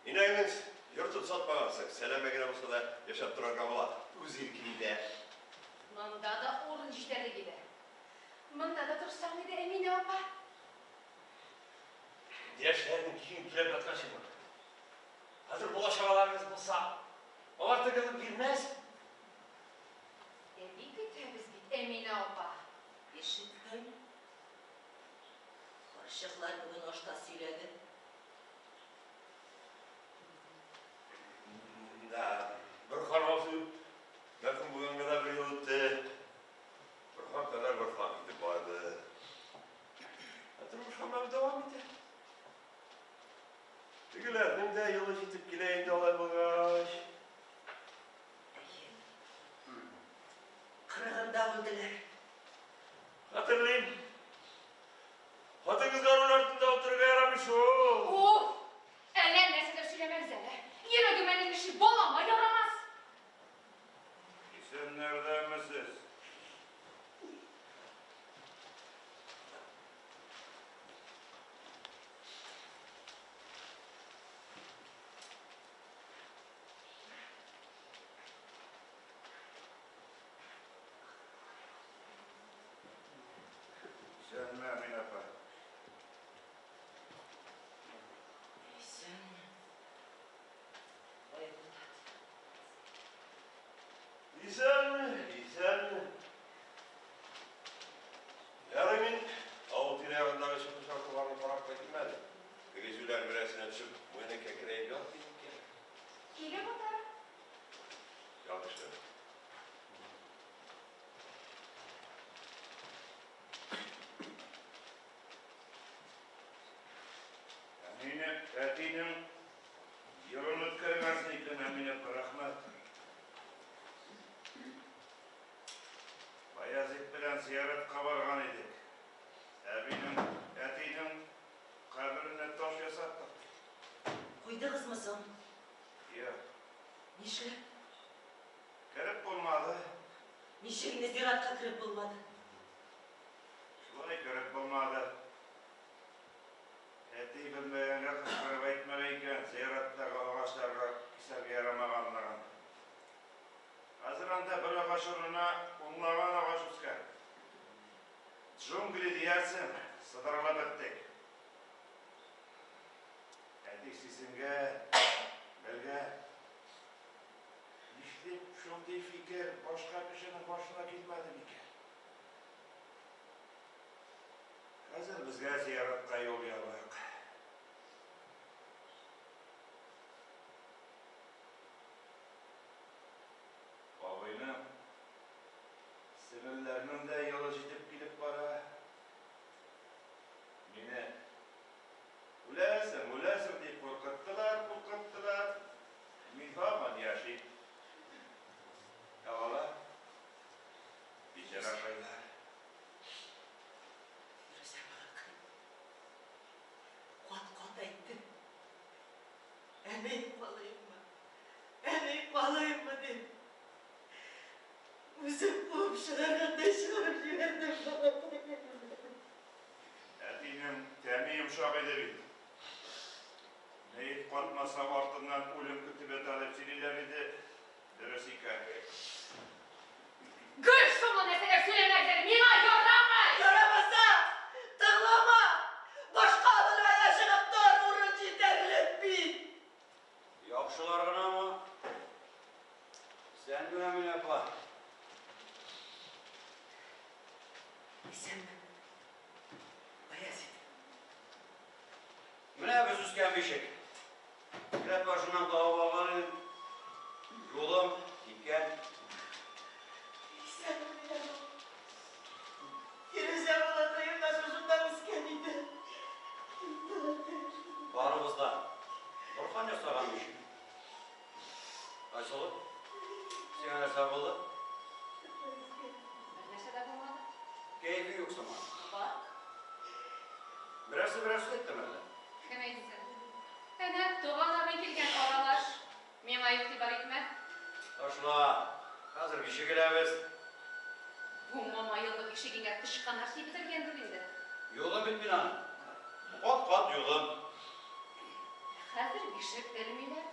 Инәңнең йортын сатмагансың, сәләмә генә булса да яшәп торырга була. Үз иркеңдә. Монда да урын җитәрлек иде. Монда да торсаң иде, Әминә апа. Яшьләрнең киң түләп яткан чагы. Хәзер бала-чагаларыгыз булса, алар тегелеп бирмәс. Әби көтәбез бит, Әминә апа. Ишеттем. Карчыклар бүген ашта сөйләде. Да, Борһан абзый мәрхүм булганга да бер ел үтте. Борһан кадәр Борһан китеп барды. Ә тормыш һаман дәвам итә. Тегеләрнең дә елы җитеп килә инде алай булгач. Әйе. Кырыгында үлделәр. Хәтерлим. Хатын-кызга руль артында утырырга ярамый шул. Уф! Әллә нәрсәләр сөйләмәгез әле. Йөрәгем әллә ничек, балама ярамас. Исәннәрдәме сез? Исәнме, Әминә апа? Исәнме, Байбулат. Исәнме, исәнме. Ярый мин авыл тирә-ягындагы чокыр-чакырларны карап кайтыйм әле. Теге җүләр берәрсенә төшеп, муены кәкрәеп ятмый микән? Килеп утыр. Яхшы. Әминә, әтинең елын үткәргәнсең икән, Әминә апа, рәхмәт. Баязит белән зияратка барган идек. Әбинең, әтинең каберенә таш ясаттык. Куйдыгызмы соң? Юк. Нишләп? Кереп булмады. Ничек инде зиратка кереп булмады? Шулай кереп булмады. Әти белмәгәнгә кычкырып әйтмәгән икән, зираттагы агачларга кисәргә ярамаганлыгын. Хәзер анда бер агач урынына унлаган агач үскән. Джунгли диярсең, сыдырылып беттек. Әти сизенгән, белгән. Нишләп шундый фикер башка кешенең башына килмәде микән? Хәзер безгә зияратка юл ябык. Абыйның, сеңелләрнең дә елы җитеп килеп бара. Мине үләсең, үләсең дип куркыттылар, куркыттылар. Мин һаман яшим. Ә алар, бичаракайлар. Фирүзә балакай. Кат-кат әйтте. Әни калыйммы? Әни калыйммы дип. Үзем куып чыгаргандай чыгарып җибәрдем балакайны. Әтинең тәне йомшак иде бит. Мәет катмаса, артыннан үлем көтеп ята дип сөйлиләр иде. Дөрес икән. Гел шомлы нәрсәләр сөйләмәгез әле, миңа ярамый! Ярамаса, тыңлама! Башка бүлмәгә чыгып тор, урын җитәрлек бит! Яхшылар гынамы? Исәнме, Әминә апа? Исәнме, Баязит. Менә без үскән бишек. Келәт башыннан табып алган идем. Юлым киткән. Исәнме, Миңнәнур. Фирүзә балакаем да шушында үскән иде. Барыбыз да Борһан ясаган бишек. Айсылу, сиңа нәрсә булды? Бер нәрсә дә булмады. Кәефе юк сыман. Бар. Берәрсе берәрсе әйттеме әллә? йортка. Хәзер бишек эләбез. Бу мама еллык ишегеңә тычканнар сибетергәндер инде. Юдым бит мин аны. Кат-кат юдым. Хәзер бишек элмиләр.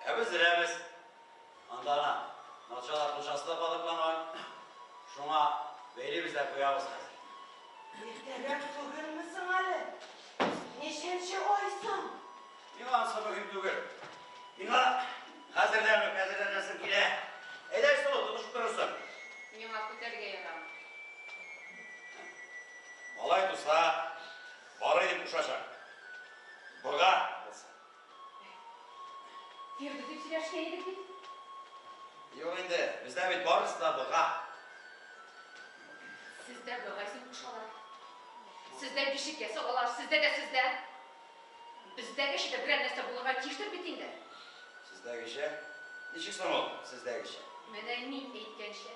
Ә без эләбез. Анда ана матчалар мунчасы да калыпланган. Шуңа бәйлибез дә куябыз хәзер. Иртәрәк түгелме соң әле? Ничәнче ай соң? Миңа ансы мөһим түгел. Миңа хәзердән үк әзерләнәсем килә. Әйдә, Айсылу, тотышып торырсың. Миңа көтәргә ярамый. Малай туса, Барый дип кушачак. Бога булса. Фирдүс дип сөйләшкән идек бит. Юк инде, бездә бит барысы да бога. Сездә бога исеме кушалар. Сездә бишеккә салалар, сездә дә сездә. Бездәгечә дә берәр нәрсә булырга тиештер бит инде. Сездәгечә? Ничек соң ул, сездәгечә? Менә мин әйткәнчә.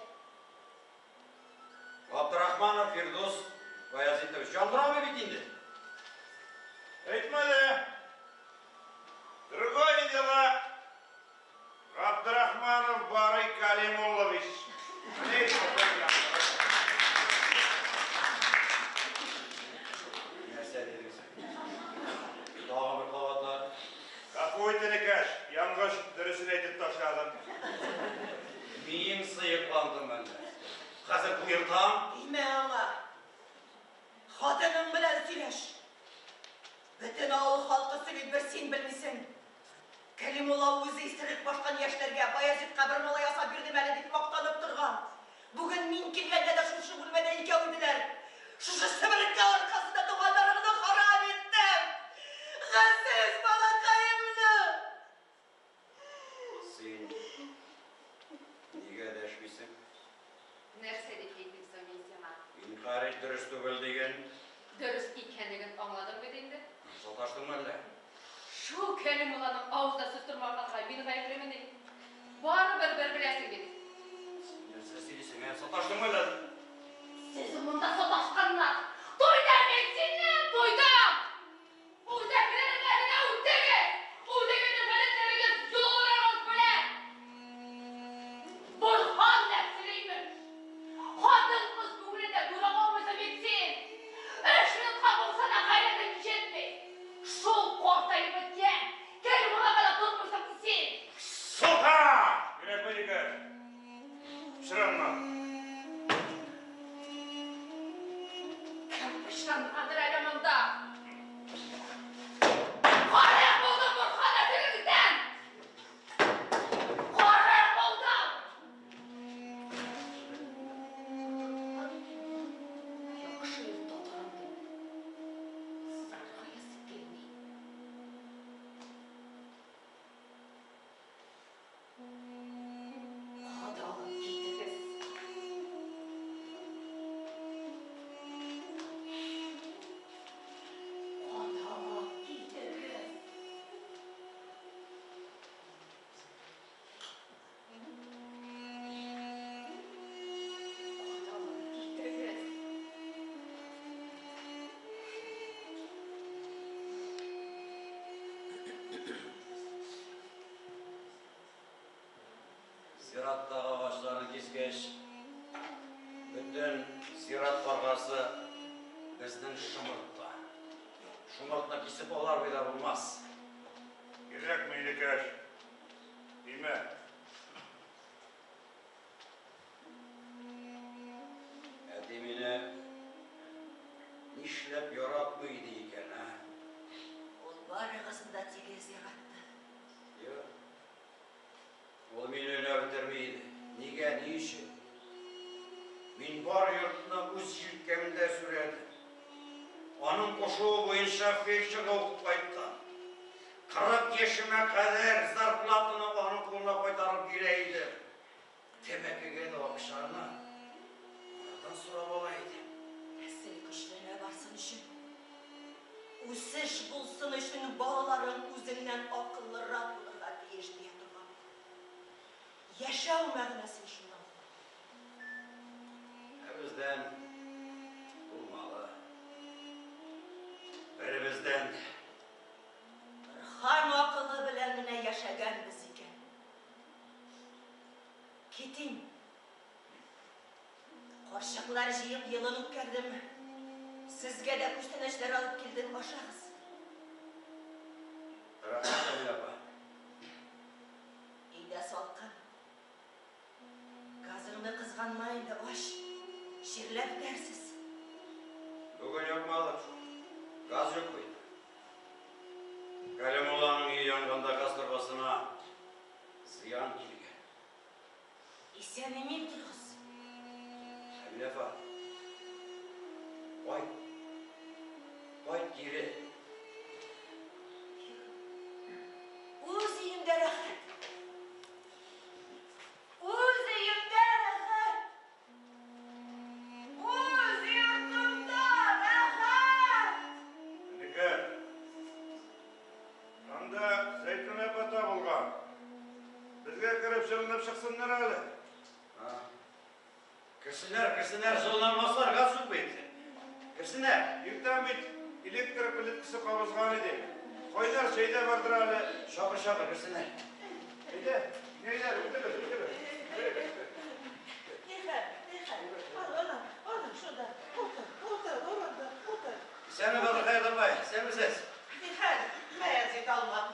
Габдрахманов Фирдус Баязитович яңгырамый бит инде. Әйтмә дә. Другое дело, Габдрахманов Барый Калимуллович. Менә Нәрсә дидең син? Тагын бер кабатла. Гафу ит, энекәш, яңгыш дөресен әйтеп ташладым. Миең сыекландымы әллә? Хәзер куертам. Тимә аңа. Хатының белән сөйләш. Бөтен авыл халкы сөйли, бер син белмисең. Кәлимулла үзе исерек баштан яшьләргә Баязитка бер малай ясап бирдем әле дип мактанып торган. Бүген мин килгәндә дә шушы бүлмәдә икәү иделәр. Шушы себерке аркасында туганнарыңны харап иттем. Газиз балакаемны! Син нигә дәшмисең? Нәрсә дип әйтим соң мин сиңа? Инкарь ит, дөрес түгел диген. Дөрес икәнлеген аңладың бит инде. Саташтыңмы әллә? Шул Кәлимулланың авызына сүз тормаганга мин гаеплемени? Барыбер бер беләсең бит. Син нәрсә сөйлисең, ә? Саташтыңмы әллә? Сез монда саташканнар. Туйдым мин синнән, туйдым! Үзәкләреңә генә үтегез! Үзегезнең гадәтләрегез, йолаларыгыз белән! Борһан нәселе имеш! Хатын-кыз күңелендә күрә алмыйсың бит син! Өч минутка булса да гайрәтең җитми! Шул картаеп беткән, Кәримуллага да тотмыйсың син! Сука! Кирәкми икән. Пычранма. Кем пычрангандыр әле монда? Гарык булдым Борһан нәселегездән! Гарык булдым! Яхшы йортта торам дип, саргаясы килми. Кадалып китегез. Кадалып китегез. Кадалып китегез. Зираттагы агачларны кискәч, бөтен зират каргасы безнең шомыртта. Шомыртны кисеп алар да булмас. Кирәкми, энекәш. Тимә. Әти мине нишләп яратмый иде икән, ә? Ул барыгызны да тигез яратты. Юк. Ул мине өнәп бетерми иде. Нигә, ни өчен? Мин бар йортны үз җилкәмдә сүрәдем. Аның кушуы буенча фельдшерга укып кайттым. 40 яшемә кадәр зарплатаны аның кулына кайтарып бирә идем. Тәмәкегә дә акчаны анардан сорап ала идем. Нәсел көчләнә барсын өчен, үсеш булсын өчен балаларың үзеңнән акыллырак булырга тиеш дия торган. Яшәү мәгънәсен шуннан күрә. Ә бездән булмады. Беребездән дә. Борһан акылы белән генә яшәгәнбез икән. Ачулар җыеп елын үткәрдем. Сезгә дә күчтәнәчләр алып килдем, ашагыз. Рәхмәт, Әминә апа. Өйдә салкын. Газыңны кызганма инде, ач. Чирләп бетәрсез. Бүген якмадык шул. Газ юк бит. Кәлимулланың өе янганда газ торбасына зыян килгән. Исән-имин торыгыз. Әминә апа, кайт. Кайт кире. Үз өемдә рәхәт. Үз өемдә рәхәт. Үз йортымда рәхәт. Әнекә, анда Зәйтүнә апа табылган. Безгә кереп җылынып чыксыннар әле. Керсеннәр, керсеннәр, җылынамаслар, газ юк бит. Керсеннәр. Иртән бит электр плиткасы кабызган идек. Кайнар чәй дә бардыр әле. Чакыр, чакыр, керсеннәр. Әйдә, инәйләр, үтегез, үтегез. Нихәл, нихәл. Ана, ана, шунда. Утыр, утыр, урында, утыр. Исәнме, Бәдерхәят апай, исәнмесез? Нихәл, Баязит алмам.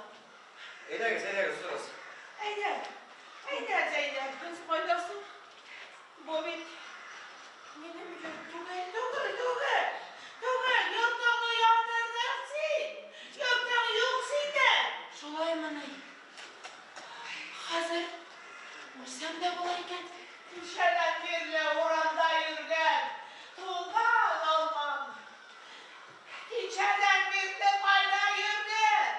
Әйдәгез, әйдәгез, утырыгыз. Әйдә, әйдә, Зәйнәп. Без кайда соң? Бу бит минем йорт түгел. Түгел, түгел. Түгел, йортыңны яндырдың син. Йортың юк синдә. Шулаймыни? Хәзер үлсәм дә була икән. Ничәдән бирле урамда йөргән туңган алмам. Кичәдән бирле кайда йөрдең?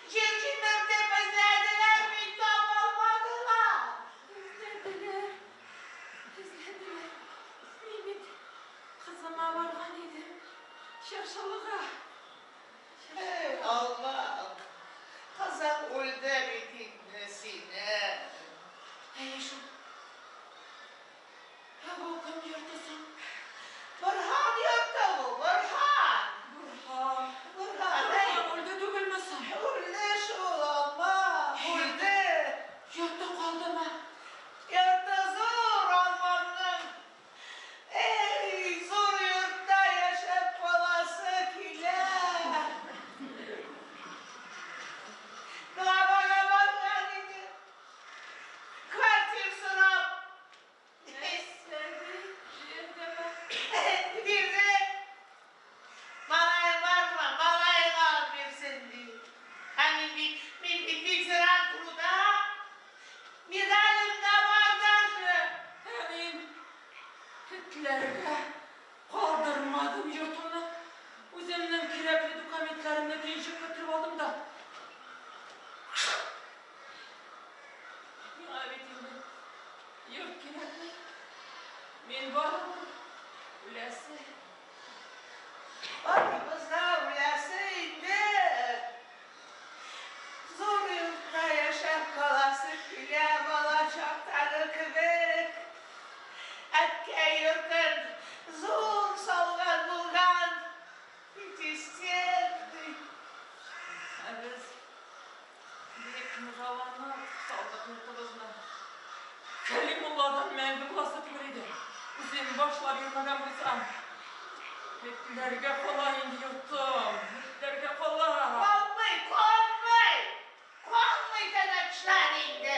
Җир җимертеп эзләделәр бит, таба алмадылар. Эзләделәр, эзләделәр. Мин бит кызыма барган идем. Чыршылыга. Эй, алмам. Кызың үлде бит инде синең. Әйе шул. Ә бу кем йорты соң? Борһан йорты бу, Борһан. Борһан. Борһан, әй. Борһан үлде түгелме соң? Үлде шул, алмам, үлде. Йорты калдымы? Йорты зур алмамның. Эй, зур йортта яшәп каласы килә. Главага барган иде. Квартир сорап. Нәрсә ди? Бирдеме? Бирде. Малаең бармы? Малаең алып бирсен ди. Ә мин бит, мин бит ветеран труда. Медалем дә бар даже. Ә мин этләргә калдырмадым йортымны. Үземнең кирәкле документларымны төенчеккә төреп алдым да. Миңа бит инде йорт кирәкми. Мин барыбер үләсе. Барыбыз да үләсе инде. Зур йортта яшәп каласы килә бала чактагы кебек. Әткәй йортын зур салган булган. Пятистенный. Ә без бик нужаланып салдык йортыбызны. Кәлимулладан мәңге буласы түгел иде. Үзем башлап йөрмәгән булсам. Этләргә кала инде йортым. Этләргә кала. Калмый, калмый. Калмый тынычлар инде.